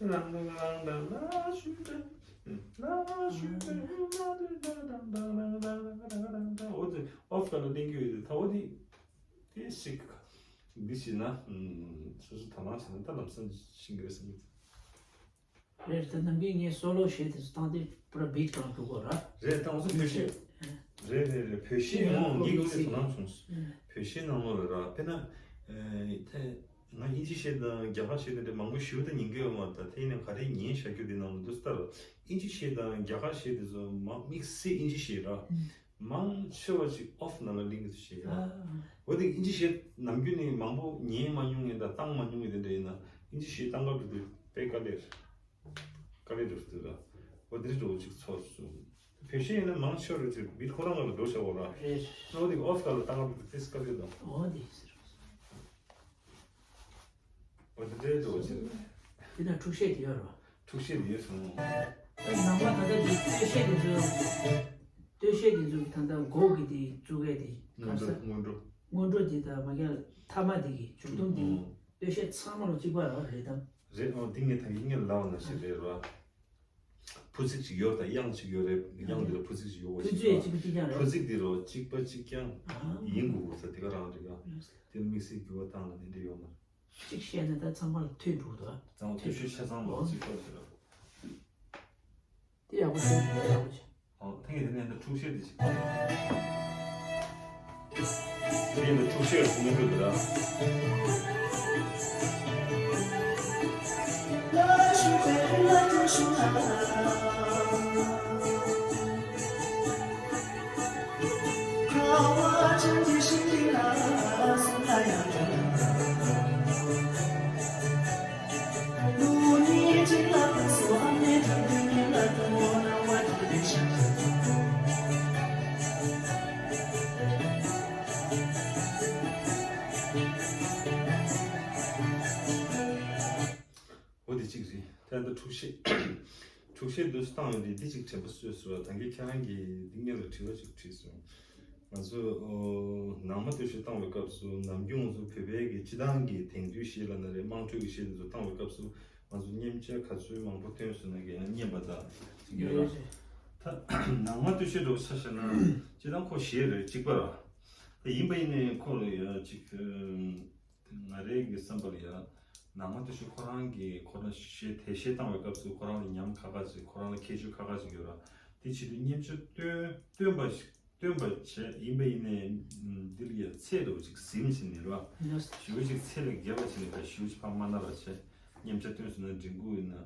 རང་རང་རང་རང་ལ་ཞུ་དེ། ལ་ཞུ་དེ། ལ་དེ་རང་རང་རང་རང་རང་རང་རང་རང་རང་། འོ་དེ་ཨོཕ་ག་ལ་གླེང་རྒྱུ་ཡོད་དེ། ད་འོ་དེ་དེ་ཞིག་འདི་ཞིག་ན། སོ་སོ་དོ་སྣང་བྱས་ན་ད་ལམ་སང་ཤེས་ཀྱི་རེད་བསམ་གྱི། རེད། ད་ནམ་རྒྱུན་ངས་སོ་ལོ་བྱས་དེ་ཚོ་བཏང་དུས་པུ་ར་བིཊ་གང་འགྲོ་དགོས་ར། རེད། ད་ང་ཚོ་བོད་གཞས། རེད་རེད་རེད། བོད་གཞས་ཡང་ངས་ངོ་མ་དོ་སྣང་བྱུང་། བོད་གཞས་ནང་ལོགས་ལ་ར། དཔེར་ན། ཨེ། ད་ང་དབྱིན་ཇི་གཞས་དང་རྒྱ་གར་གཞས་དེ་འདྲ་མང་པོ་ཞེ་པོ་ད་ཉན་གྱི་ཡོད་མ་རེད། ད་དེ་ཡིན་ན་ག་རེ་ཉན་བཞག་རྒྱུ་དེ་ནང་ལ་འདུག་སེ་ལྟ་ར། དབྱིན་ཇི་གཞས་དང་རྒྱ་གར་གཞས་དེ་ཚོ་མ་དམིགས་བསལ་དབྱིན་ཇི་གཞས་ར། མང་ཆེ་བ་ཅིག་ཨོཕ་ནང་ལ་གླེང་གི་འདུག་ཞེས་ཡ། ཨ། འོ་དེ་དབྱིན་ཇི་གཞས་ནམ་རྒྱུན་ནས་མང་པོ་ཉན་མ་མྱོང་མཁན་དང་བཏང་མ་མྱོང་མཁན་དེ་འདྲ་ཡིན་ན། དབྱིན་ཇི་གཞས་བཏང་སྐབས་དེ་དུས་དཔེ་དཀའ་ལས་རེད། དཀའ་ལས་འགྲོ་འདུག་ར། འོ་དེ་འདྲ་འགྲོ་ཅིག་ཚོར་སོང་། བོད་གཞས་ཡིན་ན་མང་ཆེ་བ་ཅིག་བིཊ་ཁོ་རང་ལ་འགྲོ་བྱ་བ་ར། རེད། འོ་དེ་ཨོཕ་ག་ལ་བཏང་སྐབས་དེ་དཔེ་དཀའ་ལས་འདུག་འོ་དེ་ཟེར། འོ་དེ་འདྲའི་འགྲོ་ཅིག་རེད། དེ་ན་འཁྲུག་གཞས་དེ་ཡོད་ར། འཁྲུག་གཞས་ཡོད་སོང་། ཨ། ནང་པ་ད་ལྟ་འདི་སྟོད་གཞས་དེ་ཚོ། སྟོད་གཞས་དེ་ཚོ་ད་ལྟ་མགོ་གི་དེ་བཙུགས་ཡས་དེ་ག་རེ་ཟེར། སྔོན་འགྲོ། སྔོན་འགྲོ་དེ་དང་མ་གི་ཐ་མ་དེ་གི་མཇུག་སྡོམ་དེ་གི། ཨོ། སྟོད་གཞས་ཚང་མ་ལ་གཅིག་པ་ར་རེད་དམ། རེད། ཨོ་དེ་ངས་ད་གིན་ངས་ལབ་པ་ནང་བཞིན་རེད་ར། ཕུ་ཚིག་ཅིག་ཡོད་དང་དབྱངས་ཅིག་ཡོད་རེད། དབྱངས་དེ་ལ་ཕུ་ཚིག་ཅིག་ཡོད་པ་ཕུ་ཅིག་ཚིག་གཅིག་པ་གཅིག་རྐྱང་རེད། ཕུ་ཚིག་དེ་རོ་གཅིག་པ་གཅིག་རྐྱང་ཨ། ཡིན་དགོས་ས་དེ་ག་རང་རེད་ག་ཡོད། དེ་དམིགས་བསལ་འགྱུར་བ་བཏང་ལ་དེ་འདྲ་ཡོད་མ་རེད། གཅིག་བཤད་ན་ད་ཚང་མ་ལ་ཐོས་འགྲོ་གི་འདུག་ཨ། ཚང་མ་ཐོས་ཤོད་ཆ་ཚང་མ་ཨོ། གཅིག་པ་ཞིག་རེད། དེ་ཡག་པོ་བྱུང་། དེ་ཡག་པོ་བྱུང་། ཨོ། ཐེངས་འདི་ནས་འདི་འཁྲུག་གཞས་འདི་ཞིག་དེ་ནས་འཁྲུག་གཞས་སུ་མི་འགྲོ་འདི་ར། འོ་དེ་གཅིག་རེད། ད་ལྟ་འཁྲུག་གཞས། འཁྲུག་གཞས་འདུག་སེ་བཏང་ཡོད་དེ་འདི་གཅིག་དྲན་པ་གསོས་སོང་བ། ད་གིན་ཁྱེད་རང་གིས་འདི་སྔོན་ལ་དྲི་བ་ཅིག་དྲིས་སོང་། ང་ཚོ་ཨོ་ནང་མ་སྟོད་གཞས་བཏང་བའི་སྐབས་སུ་ནམ་རྒྱུན་ང་ཚོ་བོད་པའི་གི་སྤྱི་བཏང་གི་དེང་དུས་གཞས་ལབ་ན་རེད། དམངས་ཁྲོད་ཀྱི་གཞས་འདི་ཚོ་བཏང་བའི་སྐབས་སུ་ང་ཚོ་མཉེན་ཆ་ག་ཚོད་མང་པོ་བཏོན་སོང་ན་གི་ཡང་སྙན་པ་དང་ཅིག་ཡོད་ལ། ད་ནང་མ་སྟོད་གཞས་འདྲ་བོ་ཆ་བཞག་ན་སྤྱི་བཏང་ཁོ་གཞས་རེད་གཅིག་པ་ར། ད་ཡིན་པ་ཡིན་ནའི་ཁོ་ལ་ཡ་ཅིག་ང་རའི་གི་བསམ་པ་ལ་ཡ། ནང་མ་སྟོད་གཞས་ཁོ་རང་གི་ཁོ་རང་གཞས་དེ་གཞས་བཏང་བའི་སྐབས་སུ་ཁོ་རང་ལ་ཉམས་ཁག་ཁག་ཅིག་ཁོ་རང་ལ་ཁྱད་ཆོས་ཁག་ཁག་ཅིག་ཡོད་ར། དེ་བྱེད་དུས་མཉེན་ཆ་བཏོན་བཏོན་པ་ཞིག་བཏོན་པ་བྱས་ཡིན་པ་ཡིན་ནའི་འདི་ལ་ཡ་ཚད་འདྲ་བོ་ཅིག་ཟིན་བྱས་ནས་ར། ཞེ་པོ་ཅིག་ཚད་ལས་བརྒལ་བ་བྱས་ནས་ཕར་ཞེ་པོ་ཅིག་ཕར་དམའ་ན་ར་བྱས། མཉམ་ཆ་སྟོན་སོང་ན་མགྲིན་ཁུག་ཡིན་ན།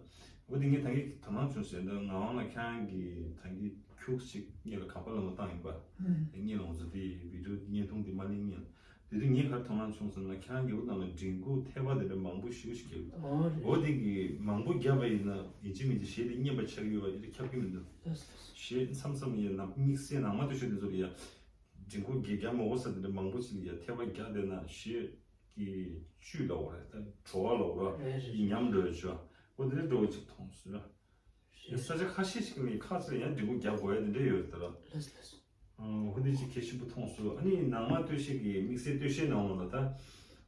འོ་དེ་ངས་ད་གིན་དོ་སྣང་བྱུང་ཟེར་ན་ངག་དབང་ལགས་ཁྱེད་རང་གིས་ད་གིན་ཁྱུག་ཅིག་སྔོན་ལ་ག་པ་ལ་མོ་བཏང་ཡིན་པ། ཨུམ། ངས་ལོངས་སུ་དེ་བི་ཌིའོ་བརྙན་ཐུང་དེ་མ་གླེང་ཡིན། དེ་དུས་ངས་ག་རེ་དོ་སྣང་བྱུང་ཟེར་ན་ཁྱེད་རང་གིས་འོ་ནང་ལ་མགྲིན་ཁུག་ཐེག་པ་དེ་འདྲ་མང་པོ་ཞེ་པོ་ཞིག་བརྒྱབ་འདུག་ཨོ་རེད། འོ་དེ་གིས་མང་པོ་བརྒྱབ་པ་ཡིན་ན་ཡིན་གཅིག་མིན་གཅིག་གཞས་དེ་སྙན་པ་ཆགས་ཀྱི་ཡོད་པ་དེ་འདྲ་ཁྱབ་ཀྱི་མི་འདུག་ལགས་སོ། གཞས་མཚམས་མཚམས་ཡིན་ན་དམིགས་བསལ་ནང་མ་སྟོད་གཞས་དེ་ཚོ་ལ་ཡ། མགྲིན་ཁུག་གི་རྒྱ་མོ་གོ་ས་དེ་འདྲ་མང་པོ་ཞིག་ལ་ཡ་ཐེག་པ་རྒྱག་བསྡད་ན་གཞས་ཀྱི་བཅུད་ལ་འོ་རེད་ད་བྲོ་བ་ལ་འོ་རེད་རེད། ཡི་ཉམས་འགྲོ་ཡ་བྱོས། འོ་དེ་འདྲ་འགྲོ་བ་ཅིག་མཐོང་སོང་། རེད། ས་ཆ་ཁ་ཤས་ཤིག་ནས་ཁ་ཚ་ཡང་མགྲིན་ཁུག་རྒྱག་དགོས་ཡ་དེ་འདྲ་ཡོད་རེད་ད་ར། ལགས་སོ་ལགས་སོ། ཨ་འོ་དེ་ཅིག་གལ་ཆེན་པོ་མཐོང་སོང་། ཨ་ནི་ནང་མ་སྟོད་གཞས་ཀྱི་དམིགས་བསལ་སྟོད་གཞས་ནང་ལ་ད་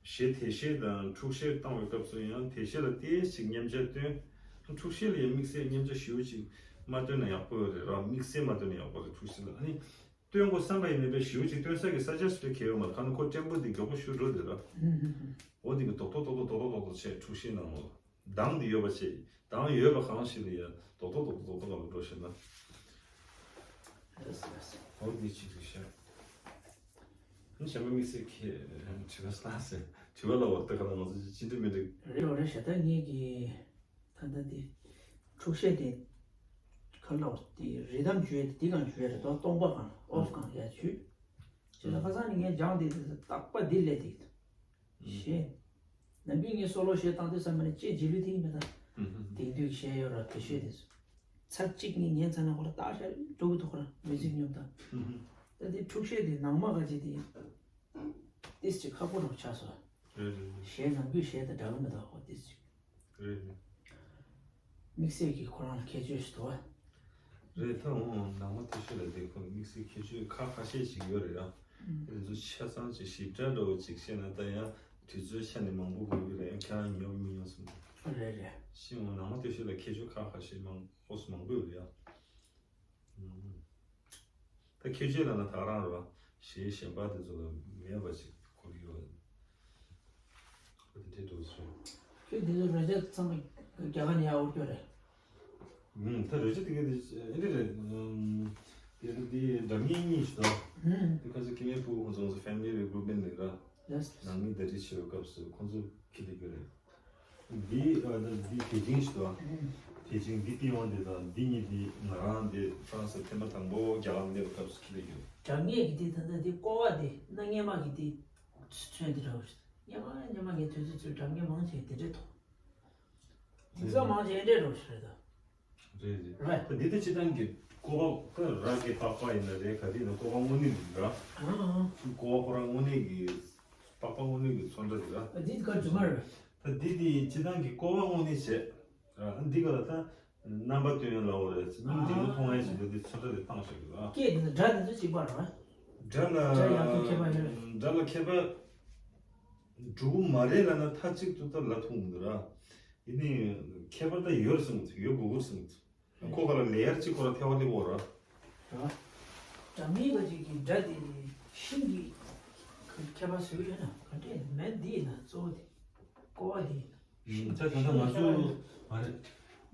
གཞས་དལ་གཞས་དང་འཁྲུག་གཞས་བཏང་བའི་སྐབས་སུ་ཡང་དལ་གཞས་ལ་ཏོག་ཙམ་མཉམ་ཆ་སྟོན། འཁྲུག་གཞས་ལ་ཡང་དམིགས་བསལ་མཉམ་ཆ་ཞེ་པོ་ཅིག་མ་སྟོན་ན་ཡག་པོ་རེད་ར། དམིགས་བསལ་མ་སྟོན་ན་ཡག་པོ་རེད་འཁྲུག་གཞས་ལ། ཨ་ནི། སྟོན་དགོས་བསམ་པ་ཡིན་ན་པའི་ཞེ་པོ་ཅིག་སྟོན་ས་གི་ས་ཆ་སུ་ལ་གལ་ཡོད་མ་རེད། ཁ་ན་ཁོ་ཊེམ་པོ་དེ་མགྱོགས་པོ་ཞུ་འགྲོ་དེ་ར། ཨུམ་ཨུམ་ཨུམ། འོ་དེ་གི་རྡོག་རྡོག་རྡོག་རྡོག་རྡོག་རྡོག་རྡོག་བྱས་འཁྲུག་གཞས་ནང་ལོགས་གདངས་དེ་ཡོད་པ་བྱས། གདངས་ཡོད་པ་གང་ཞིག་ལ་ཡ་རྡོག་རྡོག་རྡོག་རྡོག་རྡོག་རྡོག་ལ་འགྲོ་ཤེས་ན། ལགས་སོ་ལགས་སོ། འོ་དེ་ཅིག་རེད་ཤག་ཨ་ནི་གཞན་པ་དམིགས་བསལ་གྱི་དྲི་བ་སླ་ཟེར་དྲི་བ་ལ་འོ་ད་ག་ལ་ང་ཚོ་ཅི་འདྲ་མི་འདྲ། རེད་རེད་ཤག་ད་ངེད་ཀྱི། ད་ལྟ་དེ་འཁྲུག་གཞས་དེ་ག་ལ་དེ་རི་དམ་བརྗོད་དེ་དེ་གང་བརྗོད་རེད་དོ། སྟོང་པ་གང་ཨོཕ་གང་ཡ་བརྗོད། ཅེས་ལ་ཁ་སང་ནི་ངས་སྦྱངས་དེ་དེ་རྟག་པ་དེ་ལས་དེ་ཞེས། ནམ་རྒྱུན་ངས་སོ་ལོ་གཞས་བཏང་དུས་ཙམ་པ་ནས་ལྕེ་རྗེས་ལུས་དེ་ཡིན་མེད་ད། དེང་དུས་གཞས་ཡོད་ར་དེ་གཞས་དེ་ཚོ་ཚར་གཅིག་གཉིས་ཉན་ཚར་ན་ཁོ་ར་ལྟ་ཤ་འགྲོ་གི་འདུག་ཁོ་ར་མི་ཚིག་སྙོམས་དང་། ད་དེ་འཁྲུག་གཞས་དེ་ནང་མ་ག་ཅིག་དེ་ཏིས་ཅིག་ཁག་པོ་རུ་ཆགས་སོང་། རེད་རེད་རེད། གཞས་ནང་གི་གཞས་དང་འདྲ་གི་མི་འདུག་ཁོ་ཏིས་ཅིག་རེད་རེད། དམིགས་བསལ་གྱི་ཁོ་རང་ལ་ཁྱད་ཆོས་ཤིག་འདུག་བ། རེད་ད། འོང་ནང་མ་ཐུ་ཤོད་ལ་དེ་ཁོ་དམིགས་བསལ་ཁྱད་ཆོས་ཁ་ཁ་ཤས་ཤིག་ཡོད་རེད་ཡ། ཨུམ། དེ་ཚོ་ཆ་ཚང་ཅིག་ཞིབ་ཕྲ་འདྲ་བོ་ཅིག་བཤད་ན་ད་ཡང་དུས་ཚོད་ཆ་ནས་མང་པོ་དགོས་ཀྱི་རེད་ཡ། ཁྱེད་རང་ཉོབ་མི་ཉོབ་སོང་། རེད་རེད། ཤི་འོང་ནང་མ་ཐུ་ཤོད་ལ་ཁྱད་ཆོས་ཁ་ཁ་ཤས་མང་ཨོ་སུ་མང་པོ་ཡོད་རེད་ཡ། ཨུམ། ད་ཁྱོད་ཆོས་ལ་ན་ད་རང་རེད་བ། གཞས་གཞན་པ་དེ་ཚོ་ལ་མེད་པ་ཞིག་གོ་གི་ཡོད། ཨ་དེ་འདྲས་འགྲོ་སོང་། ཁྱོད་དེ་ཚོ་རོལ་ཆ་ཚང་མ་རྒྱ་གར་ནས་ཡར་འུར་སྐྱོད་རེད། ཨུམ། ད་རོལ་ཆ་དེ་ག་དེ་ཨེ་འདྲས་རེད། ཨུམ། དེ་དེ་འདྲ་མིན་གཉིས་ཤིག་དང་། ཨུམ། དེ་ཁ་སང་ཁྱི་མེད་ཕུ་ཁོང་ཚོ་ང་ཚོ་ཕེ་མི་ལི་རེད་གུ་རུབ་ནས་ར། ལགས། ནང་མི་ཟླ་སྒྲིལ་བྱེད་པའི་སྐབས་སུ་ཁོང་ཚོ་ཁྱི་དེ་ག་རེད། འདི་ཨ་ད་འདི་པེ་ཅིང་ཞིག་འདུག་ཨ། ཨུམ། པེ་ཅིང་འདི་པི་ཡོང་འདི་དང་འདི་གཉིས་འདི་ང་རང་འདི་ཧྥ་རན་སི་ཐེངས་མ་དང་པོ་རྒྱ་གར་སླེབས་སྐབས་སུ་ཁྱེར་ཡོད། སྒྲ་སྙན་གྱི་འདི་ད་ལྟ་འདི་ཀོ་བ་འདི་སྣ་ངན་མ་གི་འདི་ཚོན་འདི་འདྲ་བོ་ཞིག་སྔོན་མ་སྔོན་མ་ངས་དུས་ཚོད་ཚོད་སྒྲ་སྙན་མང་ཆེ་འདི་འདྲས་མཐོང་། འདི་ཚོ་མང་ཆེ་འདྲས་འགྲོ་ཞིག་རེད་ད། རེད་རེད། རེད། ད་འདི་ད་སྤྱིར་བཏང་གི་ཀོ་བ་ད་ར་གི་པགས་པ་ཡིན་ན་རེད། ག་དེ་ཡིན་ན་ཀོ་བ་དངོས་གནས་འདི་ར། ཨང་ཨང་། ཀོ་བ་ཁོ་རང་དངོས་གནས་ཀྱི་པགས་པ་དངོས་གནས་ཀྱི་ཚོན་ཁྲ་འདི་ར། ཨ་འདི་ག་རྒྱུ་མ་རེད། ད་འདི་དེ་སྤྱིར་བཏང་གི་ཀོ་བ་དངོས་གནས་བྱས། ཨ་འདི་ག་ལ་ད་རྣམ་པ་སྟོན་ཡོང་ལ་འོ་རེད། སྙིང་རྗེ་མོ་མཐོང་ཡ་ཞིག་འདུག་འདི་ཚོན་ཁྲ་དེ་བཏང་བཞག་གི་ར། སྐད་འདི་ནི་སྒྲ་འདི་ཚོ་གཅིག་པ་རེད་བ། སྒྲ་ལ་སྒྲ་ཡག་པོ་ཁྱད་པར་ཡོད་རེད། སྒྲ་ལ་ཁྱད་པར་འགྲོ་གི་མ་རེད་ལབ་ན་མཐའ་གཅིག་ཏུ་ད་ལབ་ཐུབ་མི་འདུག་ར། ཡིན་ནའི་ཁྱད་པར་ད་ཡོད་རེད་བསམ་གི་འདུག་ཡོད་དགོས་ཀྱི་རེད་བསམ་གི་འདུག་ཁོ་ག་ལ་ལེ་ཡར་གཅིག་ཁོ་ར་ཐལ་བ་སླེབས་འོ་ར། ར། སྒྲ་སྙན་པ་ཅིག་གི་སྒྲ་དེ་ཤིང་གི་ཁྱད་པར་བཟོས་ཡོད་ན་ག་འདྲས་མེད་འདི་ཡིན་ན་གཙོ་བོ་དེ་ཀོ་བ་དེ་ཡིན་ན། ཤིང་ད་ད་ལྟ་ང་ཚོ་མ་རེད།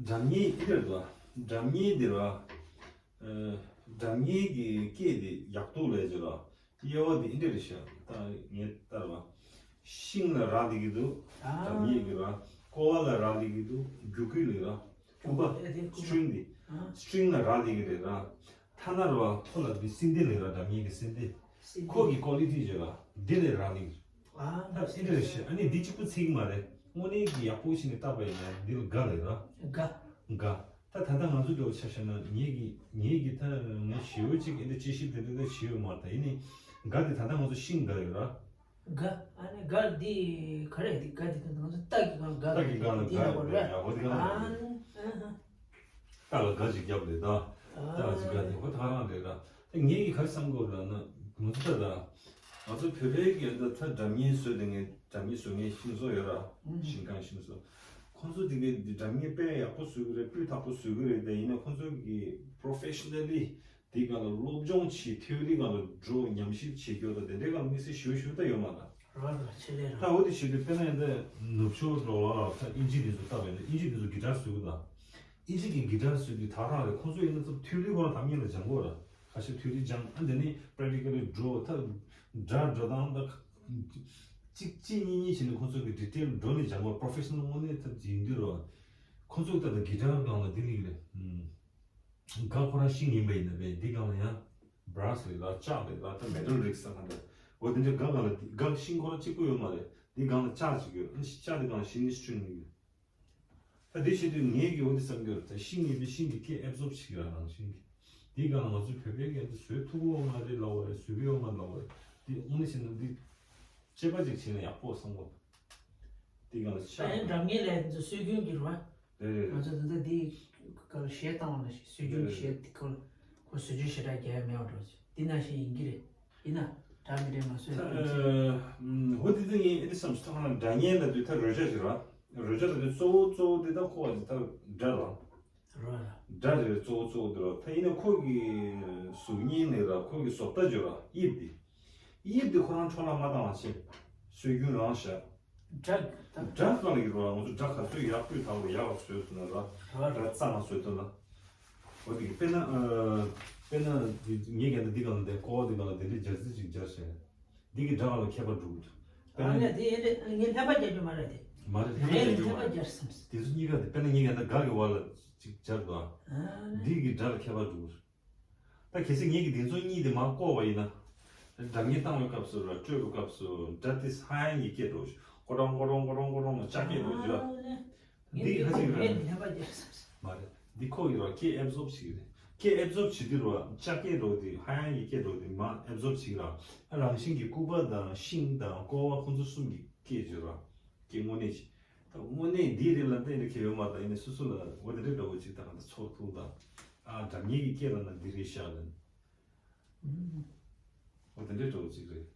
སྒྲ་སྙན་འདི་རེད་དོ། སྒྲ་སྙན་འདི་ར། སྒྲ་སྙན་གྱི་སྐད་དེ་ཡག་སྡུག་ལས་བྱེད་ལ། དབྱེ་བ་འདི་འདྲ་རེད་ཤག་ད་ངས་ལྟར་བ། ཤིང་ལ་རག་ལས་ཀྱི་འདུག་ཨ། སྒྲ་སྙན་གྱི་ར། ཀོ་བ་ལ་རག་ལས་ཀྱི་འདུག་རྒྱུ་སྐུད་ལ་ར། སྐུད་པ། ཨེ་དེ་སྐུད་པ། སི་ཊིང་འདི། ཨ། སི་ཊིང་ལ་རག་ལས་ཀྱི་རེད་ར། ཐ་ན་ར་བ་ཁོ་ལ་འདི་སིན་དེ་ལ་ར། སྒྲ་སྙན་གྱི་སིན་དེ། སིན་དེ། ཁོ་གི་ཀོ་ལི་ཊི་བྱེད་ར། འདི་ལ་རག་ལས་ཀྱི་རེད། ཨ། ད་ཨེ་འདྲ་རེད་ཤག་ཨ་ནི་འདི་གཅིག་པུ་ཚིག་མ་རེད། དངོས་གནས་ཀྱི་ཡག་པོ་ཞིག་ནས་བཏགས་པ་ཡིན་ན་འདི་ལ་དགའ་ལ་ར། དགའ། དགའ། ད་ད་ལྟ་ང་ཚོ་འདྲ་བོ་ཆ་བཞག་ན་ངེད་ཀྱི་ངེད་ཀྱི་ད་ངས་ཞེ་པོ་ཅིག་ཨེ་འདྲ་དཔྱད་ཞིབ་དེ་འདྲ་ད་བྱས་ཡོད་མ་རེད། ད་ཡིན་ནའི་དགའ་དེ་ད་ལྟ་ང་ཚོ་ཤིང་དགའ་ཡོད་ར། དགའ། ཨ་ནི་དགའ་འདི་ག་རེ་འདི་དགའ་འདི་ད་ང་ཚོ་རྟ་གི་གང་དགའ་སྟག་གི་སྒང་ལ་འདི་དགའ་ལ་གོ་ར། ཡོད་ཡ་འོ་འདི་གང་ལ་ཨ་ནི་ཨ་ཧ། རྟ་ལ་དགའ་ཅིག་བརྒྱབ་རེད་ད། རྟ་ལ་ཅིག་དགའ་དེ་ཧོ་ད་རང་རེད་ར། ད་ངེད་ཀྱི་ག་རེ་བསམ་གི་ཡོད་ར་ན་ང་ཚོ་ད་ད་ང་ཚོ་བོད་པའི་གི་ད་ད་སྒྲ་སྙན་བཟོས་དེ་ངས་སྒྲ་སྙན་བཟོ་མཁན་ཤིང་བཟོ་ཡོད་ར། ཨུམ། ཤིང་ཁང་ཤིང་བཟོ། ཁོང་ཚོ་དེ་གའི་འདི་སྒྲ་སྙན་དཔེ་ཡག་པོ་བཟོ་གི་རེད། སྤུས་དག་པོ་བཟོ་གི་རེད། དེ་ཡིན་ན་ཁོང་ཚོ་གི་པོ་རོ་ཕེ་ཤི་ན་ལི་དེ་སྒང་ལ་སློབ་སྦྱོང་བྱེད། ཐིའོ་རི་སྒང་ལ་འགྲོ། ཉམས་ཞིབ་བྱེད་རྒྱུ་དང་དེ་འདྲའི་སྒང་ལ་དམིགས་བསལ་ཞུ་ཞུ་ད་ཡོད་མ་རེད། རོ་ལ་ཆེ་ལེ་ར། ད་འོ་དེ་བྱེད་དུས་དཔེར་ན་ཡིན་ད་ནུབ་ཕྱོགས་འགྲོ་བ་ལ་ད་ཨིན་ཇི་དེ་ཚོ་ལྟ་བས་ན་ཨིན་ཇི་དེ་ཚོ་གི་ཊར་བཟོ་གི་ད། ཨིན་ཇི་གི་གི་ཊར་བཟོས་དུས་ད་རང་རེད། ཁོང་ཚོ་ཡིན་ན་ཚོ་ཐིའོ་རི་ཁོ་རང་ཐམས་ཅད་ལ་སྦྱང་དགོས་ར། ཁ་ཤས་ཐིའོ་རི་སྦྱང་ཨ་འདི་ནི་པེ་རེག་ཊི་ཀལ་ལི་འགྲོ་ད་སྒྲ་འགྲོ་སྟངས་ད། གཅིག་གཅིག་གཉིས་གཉིས་བྱས་ནས་ཁོ་ཚོ་གི་ཌི་ཊེལ་འགྲོ་ནས་སྦྱང་དགོས། པྲོ་ཕེ་ཤ་ནལ་དངོས་གནས་ཐབས་ཀྱིས་ཡིན་དུས་རོ། ཁོ་ཚོ་ལྟ་དང་གི་ཊར་སྒང་ལ་འདི་ནི་རེད། སྒ་ཁོ་རང་ཤིང་ཡིན་པ་ཡིན་ན་བས་འདི་སྒང་ལ་ཡང་བྷ་ར་སི་རེད་ལ་ལྕགས་རེད་ལ་ད་མེ་ཊལ་རིགས་ས་གང་འདྲ། འོ་དེ་འདྲའི་སྒ་སྒང་ལ་འདི་སྒ་ཤིང་ཁོ་རང་གཅིག་པུ་ཡོད་མ་རེད། འདི་སྒང་ལ་ལྕགས་གཅིག་ཡོད། ཨ་ནི་ལྕགས་འདི་སྒང་ལ་ཤིང་ནི་སི་ཊིང་ཡོད། ད་དེ་བྱེད་དུས་ངས་ཀྱི་འོ་འདི་བསམ་རྒྱུར་ད་ཤིང་ཡིན་པའི་ཤིང་གི་སྐད་ཨེབ་སོརབ་བྱེད་ཀྱི་རང་ཤིང་གི། འདི་སྒང་ལ་ང་ཚོའི་བོད་པའི་སྐད་འདི་བཟོས་ཐུབ་ཀྱི་ཡོད་མ་རེད་ལབ་པ་རེད། བཟོས་ཀྱི་ཡོད་མ་ལབ་པ་རེད། འདི་དངོས་གནས་བྱས་ན་འདི་དཔྱད་པ་ཅིག་བྱས་ན་ཡག་པོ་བསམ་གོ། འདི་སྒང་ལ་ཤ་ཨ་ནི་འདྲ་ངེས་ལས་འདི་སྲོལ་རྒྱུན་གྱི་རེད་བ། རེད་རེད་ང་ཚོ་ད་ལྟ་འདི་ག་ལ་གཞས་བཏང་བ་ལ་སྲོལ་རྒྱུན་གྱི་གཞས་འདི་ཁོ་ཁོ་བཟོ་བཅོས་ཞེ་དྲག་རྒྱག་ཡ་མེད་པ་འགྲོ་ཅིག་འདི་ནང་བཞིན་ཡིན་གྱི་རེད། ཡིན་ན་འདྲ་མི་འདྲ་མ་བཟོས་ད་ཨ་འོ་འདི་ད་ངས་ཨེ་འདི་བསམ་སོང་། ད་ང་སྒྲ་སྙན་ལབ་དུས་ད་རོལ་ཆ་ཞིག་ར། རོལ་ཆ་ལབ་དུས་གཙོ་བོ་གཙོ་བོ་འདི་ད་ཁོ་བ་ཞིག་ད་སྒྲ་ར། རོལ་ལ། སྒྲ་རེད་གཙོ་བོ་གཙོ་བོ་འདི་ར། ད་ཡིན་ན་ཁོ་གི་གཟུགས་བརྙན་ནས་ར་ཁོ་གི་བཟོ་ལྟ་བརྗོད་ར་དབྱིབས་འདི། དབྱིབས་འདི་ཁོ་རང་འཕྲོ་བརླག་མ་བཏང་བ་བྱས། སྲོལ་རྒྱུན་རང་བཞག་སྒྲ་ད་སྒྲ་གང་ལ་ཡོད་ར། ང་ཚོ་སྒྲ་ག་ཚོད་ཡག་པོས་དག་པོ་ཡག་པ་བཟོས་ཐུབ་ན་ར། ར་ར་གཙང་མ་བཟོས་ཐུབ་ན། འོ་དེ་གི་དཔེར་ན་ཨ། དཔེར་ན་འདི་ངས་ཀྱང་འདི་སྒང་ལ་འདི་ཀོ་བ་འདི་སྒང་ལ་འདི་འདྲའི་སྦྱར་རྩི་ཅིག་སྦྱར་བྱས། འདི་གི་སྒྲ་གང་ལ་ཁྱད་པར་འགྲོ་གི་འདུག་དཔེར་ཨ་ན་ལས་དེ་ཡིན་རེད། ངས་ལྷན་པ་རྒྱག་རྒྱུ་མ་རེད་དེ། མ་རེད་ལྷན་པ་ངས་རྒྱག་རྒྱུ་ལྷན་པ་མ་རེད། རྒྱག་བསམ། དེ་ཚོ་གཉིས་ཀ་དེ་དཔེར་ན་ངས་ཀྱང་འདི་སྒ་གི་བ་ལ་ཅིག་སྦྱར་འདུག་ཨ། ཨ་ནི་འདི་གི་སྒྲ་ལ་ཁྱད་པར་འགྲོ་གི་རེད། ད་གལ་སྲིད་ངེད་ཀྱིས་འདི་ཚོ་གཉིས་དེ་མར་བཀོག་པ་ཡིན་ན། སྒྲ་སྙན་བཏང་བའི་སྐབས་སུ་ར་སྤྲོད་པའི་སྐབས་སུ་སྒྲ་དེ་ཧ་ཡང་གི་སྐད་འགྲོ་ཞིག་ཀོ་ཀྲོང་ཀོ་ཀྲོང་ཀོ་ཀྲོང་ཀོ་ཀྲོང་ལ་ལྕགས་སྐད་འགྲོ་ཞིག་ཨ་ལས། འདི་ཧ་ཅང་གི་ར། ངས་ལྷན་པ་རྒྱག་བསམ། མ་རེད། འདི་ཁོ་ཡི་ར་སྐད་ཨེབ་ཟོབ་བྱེད་ཀྱི་རེད། སྐད་ཨེབ་ཟོབ་བྱེད་དུས་ར་ལྕགས་སྐད་འགྲོ་དེ་ཧ་ཡང་གི་སྐད་འགྲོ་དེ་མར་ཨེབ་ཟོབ་བྱེད་ཀྱི་ར། ཨ་རང་བཞིན་གྱི་སྐུད་པ་དང་ཤིང་དང་ཀོ་བ་ཁོ་ཚོ་གསུམ་གྱི་སྐད་བརྗོད་ར། སྐད་དངོས་གནས་ཀྱི། ད་དངོས་གནས་འདིའི་རིགས་ལ་བརྟེན་ནས་ཁེ་ཡོད་མ་གཏོགས་ཡིན་ནའི་སོ་སོ་ལ་འོ་དེ་འདྲའི་འདྲ་བོ་ཅིག་ད་ག་ད་ཚོར་ཐུབ་དང་། ཨ་སྒྲ་སྙན་གྱི་སྐད་ལ་ན་འདི་རེད་ཤག་ལབ། འོ་དེ་འདྲའི་འདྲ་བོ་ཅིག་རེད།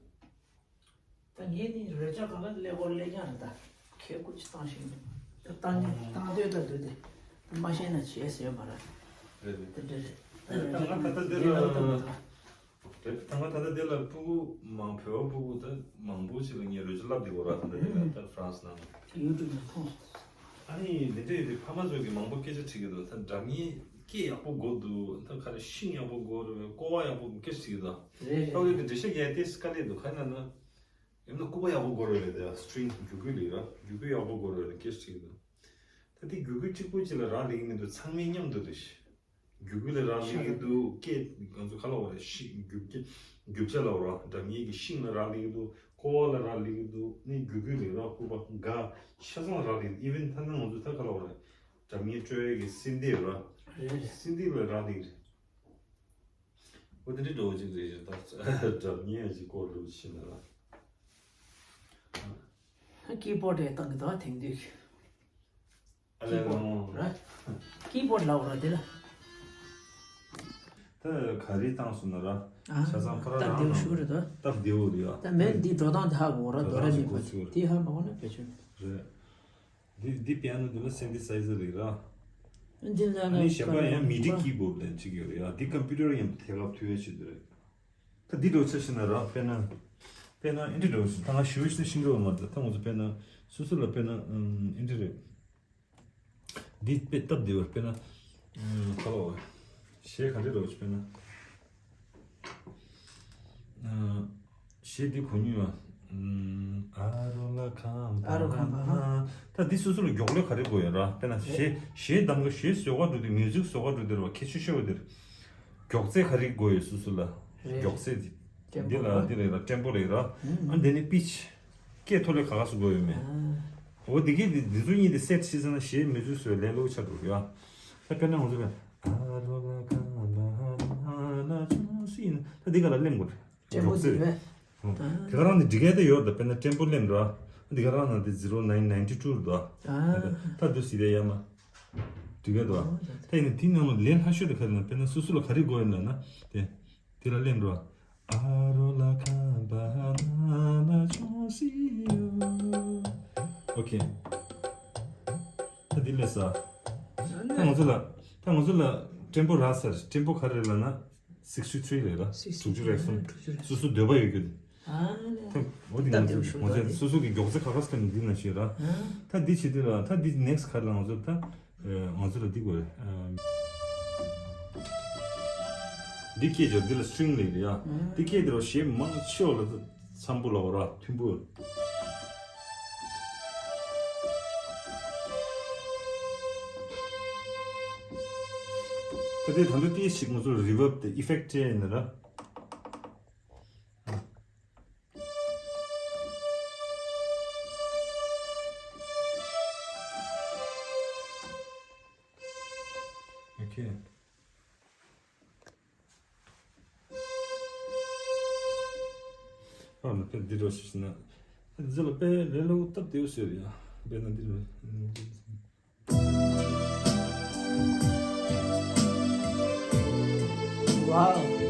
ད་ངས་ནི་རོལ་ཆ་གང་ག་ཀླད་ཀོར་ཀླད་རྐྱང་རེད། ད་ཁྱེད་སྐུ་མཁྱེན་བཏང་ཤེས་མེད། ད་བཏང་ཉན་བཏང་འདོད་ད་འདོད་དེ། མ་ཤེས་ན་བྱས་ཟེར་ཡོད་མ་རེད། རེད་རེད། དེ་འདྲ་རེད། ད་ང་ད་ལྟ་འདི་ལ། རེད། ད་ང་ད་ལྟ་འདི་ལ་སྤུ་གུ་མང་བོད་པ་སྤུ་གུ་ད་མང་པོ་ཞིག་ལ་ངས་རོལ་ཆ་བསླབ་བསྡད་ཡོད་ར། ད་འདི་ལ་ད་ཧྥ་རན་སི་ནང་ལ། ཡུ་ཊུབ་ནས་མཐོང་སོང་། ཨ་ནི་འདི་འདྲའི་འདི་ཕ་མ་ཚོ་གི་མང་པོ་སྐད་ཆ་དྲིས་ཀྱི་འདུག་ད་སྒྲ་སྙན་སྐད་ཡག་པོ་དགོས་འདུག་ད་ག་རེ་ཤིང་ཡག་པོ་དགོས་རེད། ཀོ་བ་ཡག་པོ་དགོས་སྐད་ཆ་དྲིས་ཀྱི་འདུག་རེད་རེད། ཨོ་ཡོད་དེ་འགྲེལ་བཤད་རྒྱག་ཏེ་དཀའ་ལས་འདུག་ག་རེ་ལབ་ན། ཡང་ན་སྐུད་པ་ཡག་པོ་དགོས་རེད་དེ། སི་ཊིང་རྒྱུ་སྐུད་ལས་ར། རྒྱུ་སྐུད་ཡག་པོ་དགོས་རེད་དེ་སྐད་ཆ་དྲིས་ཀྱི་འདུག་ད་དེ་རྒྱུ་སྐུད་གཅིག་པོ་གཅིག་ལ་རག་ལས་ཀྱི་མི་འདུག་ཚང་མས་མཉམ་དུ་འདུག་རྒྱུ་སྐུད་ལ་རག་ལས་ཀྱི་འདུག་སྐད་ང་ཚོ་ག་ལབ་དགོས་རེད། ཤིང་རྒྱུ་སྐད་རྒྱུ་ཆ་ལབ་དགོས་རེད། སྒྲ་སྙན་གྱི་ཤིང་ལ་རག་ལས་ཀྱི་འདུག་ཀོ་བ་ལ་རག་ལས་ཀྱི་འདུག་ནི་རྒྱུ་སྐུད་ལས་ར། སྐུད་པ་འགའ་ཆ་ཚང་རག་ལས་ཀྱི་འདུག་ཨི་ཝན་ཐ་ན་ང་ཚོ་ད་ག་ལབ་དགོས་རེད། སྒྲ་སྙན་སྤྲོད་ཡས་ཀྱི་སིན་ཌི་ར། རེད་རེད། སིན་ཌི་ལ་རག་ལས་ཀྱི་རེད། འོ་དེ་འདྲའི་འདྲ་བོ་ཅིག་རེད་ཞེས་ད་སྒྲ་སྙན་ཞིག་སྐོར་རུ་ཕྱིན་ན་ལ། ཀི་བོར་ཌི་རེད་བཏང་གི་འདུག་ཨ། དེང་དུས་ཀྱི་ཨ་ལས་ཀི་བོར་ཌི་ར། ཀི་བོར་ཌི་ལབ་ར་དེ་ལ། ད་ག་རེ་བཏང་སོང་ན་ར། ཨ། ཆ་ཚང་ཁོ་རང་སྟབས་བདེ་བོ་རང་ཞིག་རེད་དོ། སྟབས་བདེ་བོ་རེད་ཨ། ད་མེད་འདི་འགྲོ་སྟངས་དེ་ཧ་གོ་ར། འགྲོ་དོ་ར་སྟངས་མི་ཞིག་གོ་ཕོད་ཚུལ་དེ་ཧ་མ་གོ་ན་བེད་སྤྱོད་རེད། འདི་འདི་པི་ཡ་ནོ་འདི་ལ་སིན་ཐི་སའི་ཛར་རེད་ར། འདི་ལ་ཨ་ནི་གཞན་པ་ཡང་མི་ཌི་ཀི་བོར་ཌི་ལབ་ཅིག་ཡོད་རེད་ཡ། འདི་ཀམ་པུ་ཊར་ཡང་ཐད་ཀར་མཐུད་ཡས་ཆེད་དུ་རེད། ད་འདི་འདྲ་བོ་ཆ་བཞག་ན་ར། དཔེར་ན་དཔེར་ན་ཨེ་འདྲ་འདྲ་བོ་ཞིག་ད་ང་ཞུ་བ་ཞིག་ན་ཤེས་ཀྱི་ཡོད་མ་རེད། ད་ང་ཚོ་དཔེར་ན་སོ་སོ་ལ་དཔེར་ན་ཨེ་འདྲ་རེད། འདི་དཔེ་སྟབས་བདེ་བར་དཔེར་ན། ཨ་ཁ་ལོ། གཞས་ག་འདྲ་རོགས་དཔེར་ན། ཨ་གཞས་འདི་གོ་མྱོང་ཡ། ཨ་རོ་ལ་ཁམ་པ། ཨ་རོ་ཁམ་པ། ད་འདི་སོ་སོ་ལ་མགྱོགས་ལོས་ག་རེ་དགོས་ཡོད་ར། དཔེར་ན་གཞས་གཞས་གདམ་ག་གཞས་བཟོ་ག་འགྲོ་དུས་མིའུ་ཛིག་བཟོ་ག་འགྲོ་དུས་ར་བ་ཁྱད་ཆོས་ཤོར་བ་དེར། མགྱོགས་ཚད་ག་རེ་དགོས་ཡོད་སོ་སོ་ལ། རེད། མགྱོགས་ཚད་འདི། ཊེམ་པོ་འདི་ལ་ར། འདི་རེད་ར་ཊེམ་པོ་རེད་ར། ཨ་འདི་ནི་པིཆ། སྐད་མཐོ་ལས་ག་ག་སུ་དགོས་ཡོད་མེད། ཨ། འོ་འདི་གི་འདི་འདི་ཚོ་གཉིས་དེ་སེཊ་བྱས་ཟིན་ན་གཞས་མི་ཚོས་བཟོས་ལས་སླ་པོ་ཆགས་འགྲོ་གི་ཡ། ད་དཔེར་ན་ང་ཚོ་ག་ཨ་རོ་ལ་ཁ་ལ་ཧ་ལ་ལ་ཆུང་སི་ཡིན་ན་ད་འདི་ག་ལ་སླེབས་དགོས་རེད། ཊེམ་པོ་མགྱོགས་ཚད་འདི་རེད། རེད། ཨ། དེ་ག་རང་ནི་འགྲིག་གི་ད་ཡོད་ད། དཔེར་ན་ཊེམ་པོ་སླེབས་འགྲོ། འདི་ག་རང་ན་འདི་ཛི་རོ་ནའིན་ནའིན་ཊི་ཊུ་རེད་དོ། ཨ། ད་འདུག་སི་དེ་ཡ་མ། འགྲིག་གི་དོ། ཨ། ད་ཡིན་ན་དེའི་ནང་ལ་ལས་སླ་ཤོས་དེ་ག་རེ་ན་དཔེར་ན་སོ་སོ་ལ་ག་རེ་དགོས་ཡིན་ལབ་ན། དེ། དེ་ལ་སླེབས་འགྲོ། ཨ་རོ་ལ་ཁ་བ་ན་ན་ཆུང་སི་ཡོ། ཨོ་ཁེ། ད་འདི་ལས་ས། ད་ང་ཚོ་ལ་ད་ང་ཚོ་ལ་ཊེམ་པོ་རག་ས་རེད། ཊེམ་པོ་ག་རེ་རེད་ལབ་ན་སིག་སི་ཊི་ཐི་རི་རེད་ལ། སིག་སི་ཊི་ཐི་རི། དྲུག་ཅུ་རེ་གསུམ། དྲུག་ཅུ་རེ་གསུམ། སོ་སོ་འདོད་པ་ཡོད་རྒྱུ་དེ། ཨ་ནི། ད་འོ་དེ་ང་ཚོ་ང་ཚོ་སོ་སོ་གི་མགྱོགས་ཚད་ག་ག་ས་ཀ་ནས་འདི་ན་ཤེས་ར། ཨ། ད་འདི་བྱེད་དུས་ལ་ད་འདི་ནེག་སི་ཊི་ག་རེ་ལ་ང་ཚོ་ད། ཨ། ང་ཚོ་ལ་འདི་དགོས་རེད། ཨ། འདི་སྐད་ཅོ་འདི་ལ་སི་ཊིང་ལབ་རེད་ཡ། ཨ། འདི་སྐད་དེ་རོ་གཞས་མང་ཆེ་བ་ལ་ད་འཚམ་པོ་ལ་འོ་ར་མཐུན་པོ། ད་དེ་ད་འདི་ཏིས་ཞིག་ང་ཚོ་རི་བརབ་དེ་ཨི་ཕེག་སྤྲད་ཡིན་ན་ར། ཨོ་ཁེ། ཨ་ནི་དཔེ་འདི་འདྲ་ཞིག་ན། འདི་ལ་དཔེ་ལས་སླ་པོ་སྟབས་བདེ་པོ་ཟེར་ཡ། དཔེར་ན་འདི་ལ། Wow.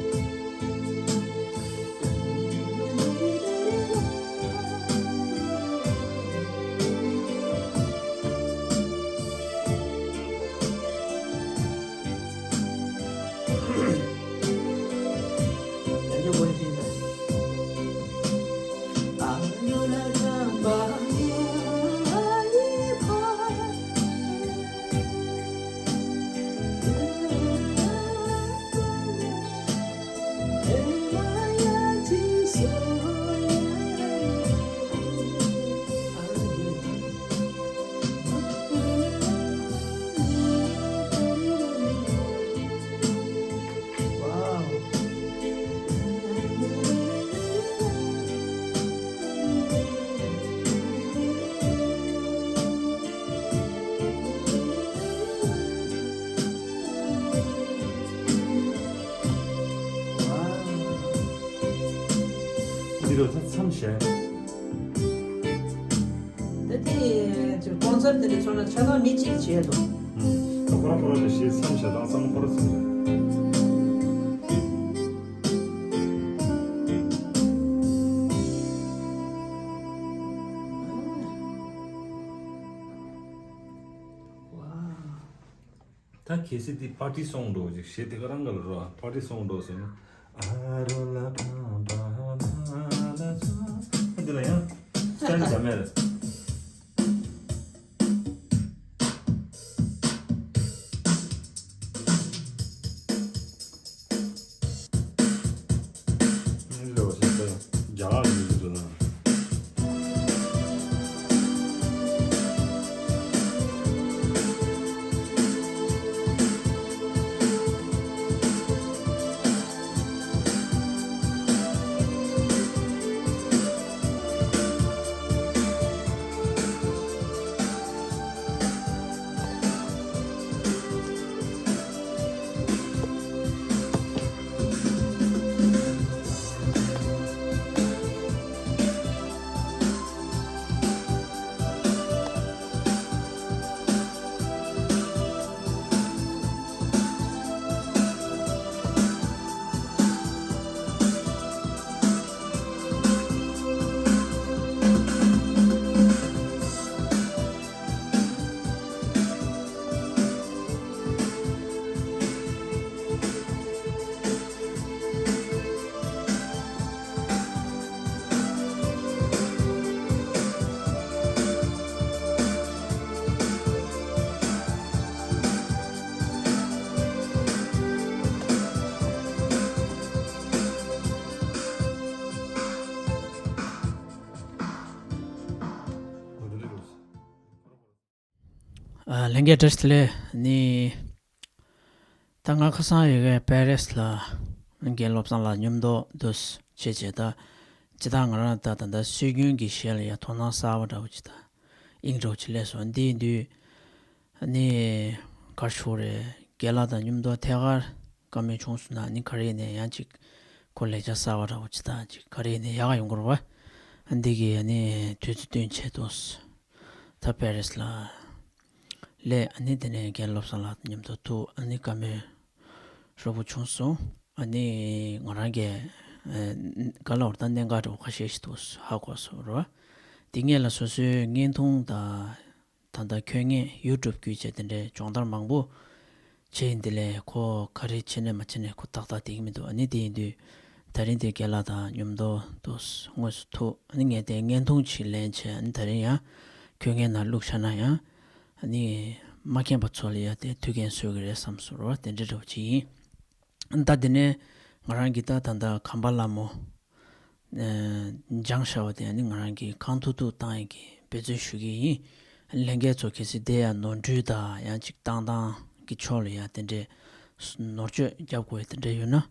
འདི་རུ་ད་མཚམས་བཞག་ད་དེ་ཅིག་སྤོན་སར་དེ་འདྲ་ཚོ་ན་ཆ་ཚང་མི་གཅིག་བྱས་འདུག་ད་ཁོ་རང་ཁོ་རང་དེ་ཞེས་མཚམས་བཞག་དང་མཚམས་ཁོ་རང་མཚམས་བཞག་ད་གལ་སྲིད་འདི་པར་ཊི་སོང་འགྲོ་ཅིག་གཞས་དེ་ག་རང་ག་ལ་རོ་པར་ཊི་སོང་འགྲོ་ཟེར་ན། ཨ་རོ་ལ་པ་པ་ན་ལ་ཆ། འདི་ལ་ཡང་སྐྱར་འཛམ་མེར། ལྷན་རྒྱས་བཀྲ་ཤིས་བདེ་ལེགས། ནི། ད་ང་ཁ་སང་ཡོད་པའི་པེ་རེས་ལ་རྒན་བློ་བཟང་ལགས་མཉམ་དུ་འདུག་བྱས་བྱས་ད་ཇི་ལྟར་ང་རང་ད་ད་ལྟ་སྲོལ་རྒྱུན་གྱི་གཞས་ལ་ཡང་དོ་སྣང་གསར་པ་འདྲ་བོ་ཅིག་དང་དབྱིངས་འགྲོ་ཅིག་སླེབས་སོང་། འདི་ཡིན་དུས་ནི་གར་ཤོར་རེད། རྒན་ལགས་དང་མཉམ་དུ་ཐད་ཀར་བཀའ་མོལ་བྱུང་སོང་ན་ནི་ག་རེ་ཡིན་ནའི་ཡང་ཅིག་ཁོ་ལེགས་ཆ་གསར་པ་འདྲ་བོ་ཅིག་དང་ཅིག་ག་རེ་ཡིན་ནའི་ཡག་ག་ཡོང་གི་རེད་བ། འདི་གི་ནི་དུས་ཚོད་བསྟུན་བྱས་འདུག་ད་པེ་རེས་ལ་སླེབས། ཨ་ནི་དེ་ནས་རྒན་བློ་བཟང་ལགས་མཉམ་དུ་ཐུག་ཨ་ནི་བཀའ་མོལ་ཤོར་པོ་བྱུང་སོང་། ཨ་ནི་ང་རང་གིས་ཨ་ག་ལ་བར་ད་གནད་འགག་འདྲ་བོ་ཁ་ཤས་ཤིག་འདུག་ཧ་གོ་སོང་རོ། དེ་སྔོན་ལ་སོ་སོའི་བརྙན་ཐུང་དང་ད་ལྟ་ཁྱོད་ངས་ཡུ་ཊུབ་བརྒྱུད་བྱས་དེ་འདྲའི་སྦྱོང་བརྡར་མང་པོ་བྱས་ཡིན། དེ་ལས་ཁོ་ག་རེ་བྱས་ནས་མ་བྱས་ནས་ཁོ་ཏག་ཏག་བསྡད་ཀྱི་མི་འདུག་ཨ་ནི་དེ་ཡིན་དུས་ད་རིང་དེ་རྒན་ལགས་དང་མཉམ་དུ་འདུག་དངོས་སུ་ཐུག་ཨ་ནི་ངས་དེ་བརྙན་ཐུང་ཅིག་ལེན་བྱས་ཨ་ནི་ད་རིང་ཡང་ཁྱོད་ངའི་ནང་བླུགས་བཞག་ན་ཡང་ཨ་ནི་མ་མཁྱེན་པ་ཚོ་ལ་ཡང་དེ་ཐུགས་ཕན་གསོས་ཀྱི་རེད་བསམ་སོང་རོ། དེ་འདྲ་འདྲ་བོ་ཅིག་ཡིན། ད་དེ་ནས་ང་རང་གིས་ད་ད་ལྟ་གམ་པ་ལ་མོ། སྦྱངས་བཞག་པ་དེ་ནི་ང་རང་གིས་གང་ཐུབ་ཐུབ་བཏང་ཡག་གི་འབད་བརྩོན་ཞུ་གི་ཡིན། ལྷན་རྒྱས་ཚོ་གལ་སྲིད་དེ་ཡང་ནོར་འཁྲུལ་དང་ཡང་ཅིག་བཏང་སྟངས་ཀྱི་ཕྱོགས་ལ་ཡང་དེ་འདྲས་ ནོར་བཅོས་རྒྱབ་དགོས་དེ་འདྲ་ཡོད་ན། ཨ་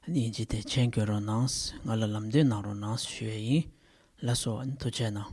ནི་དབྱིན་ཇི་དེ་མཆན་འགོད་རོགས་གནང་། ང་ལ་ལམ་སྟོན་གནང་རོགས་གནང་ཞུ་ཡས་ཡིན། ལགས་སོ། ཨ་ནི་ཐུགས་རྗེ་གནང་།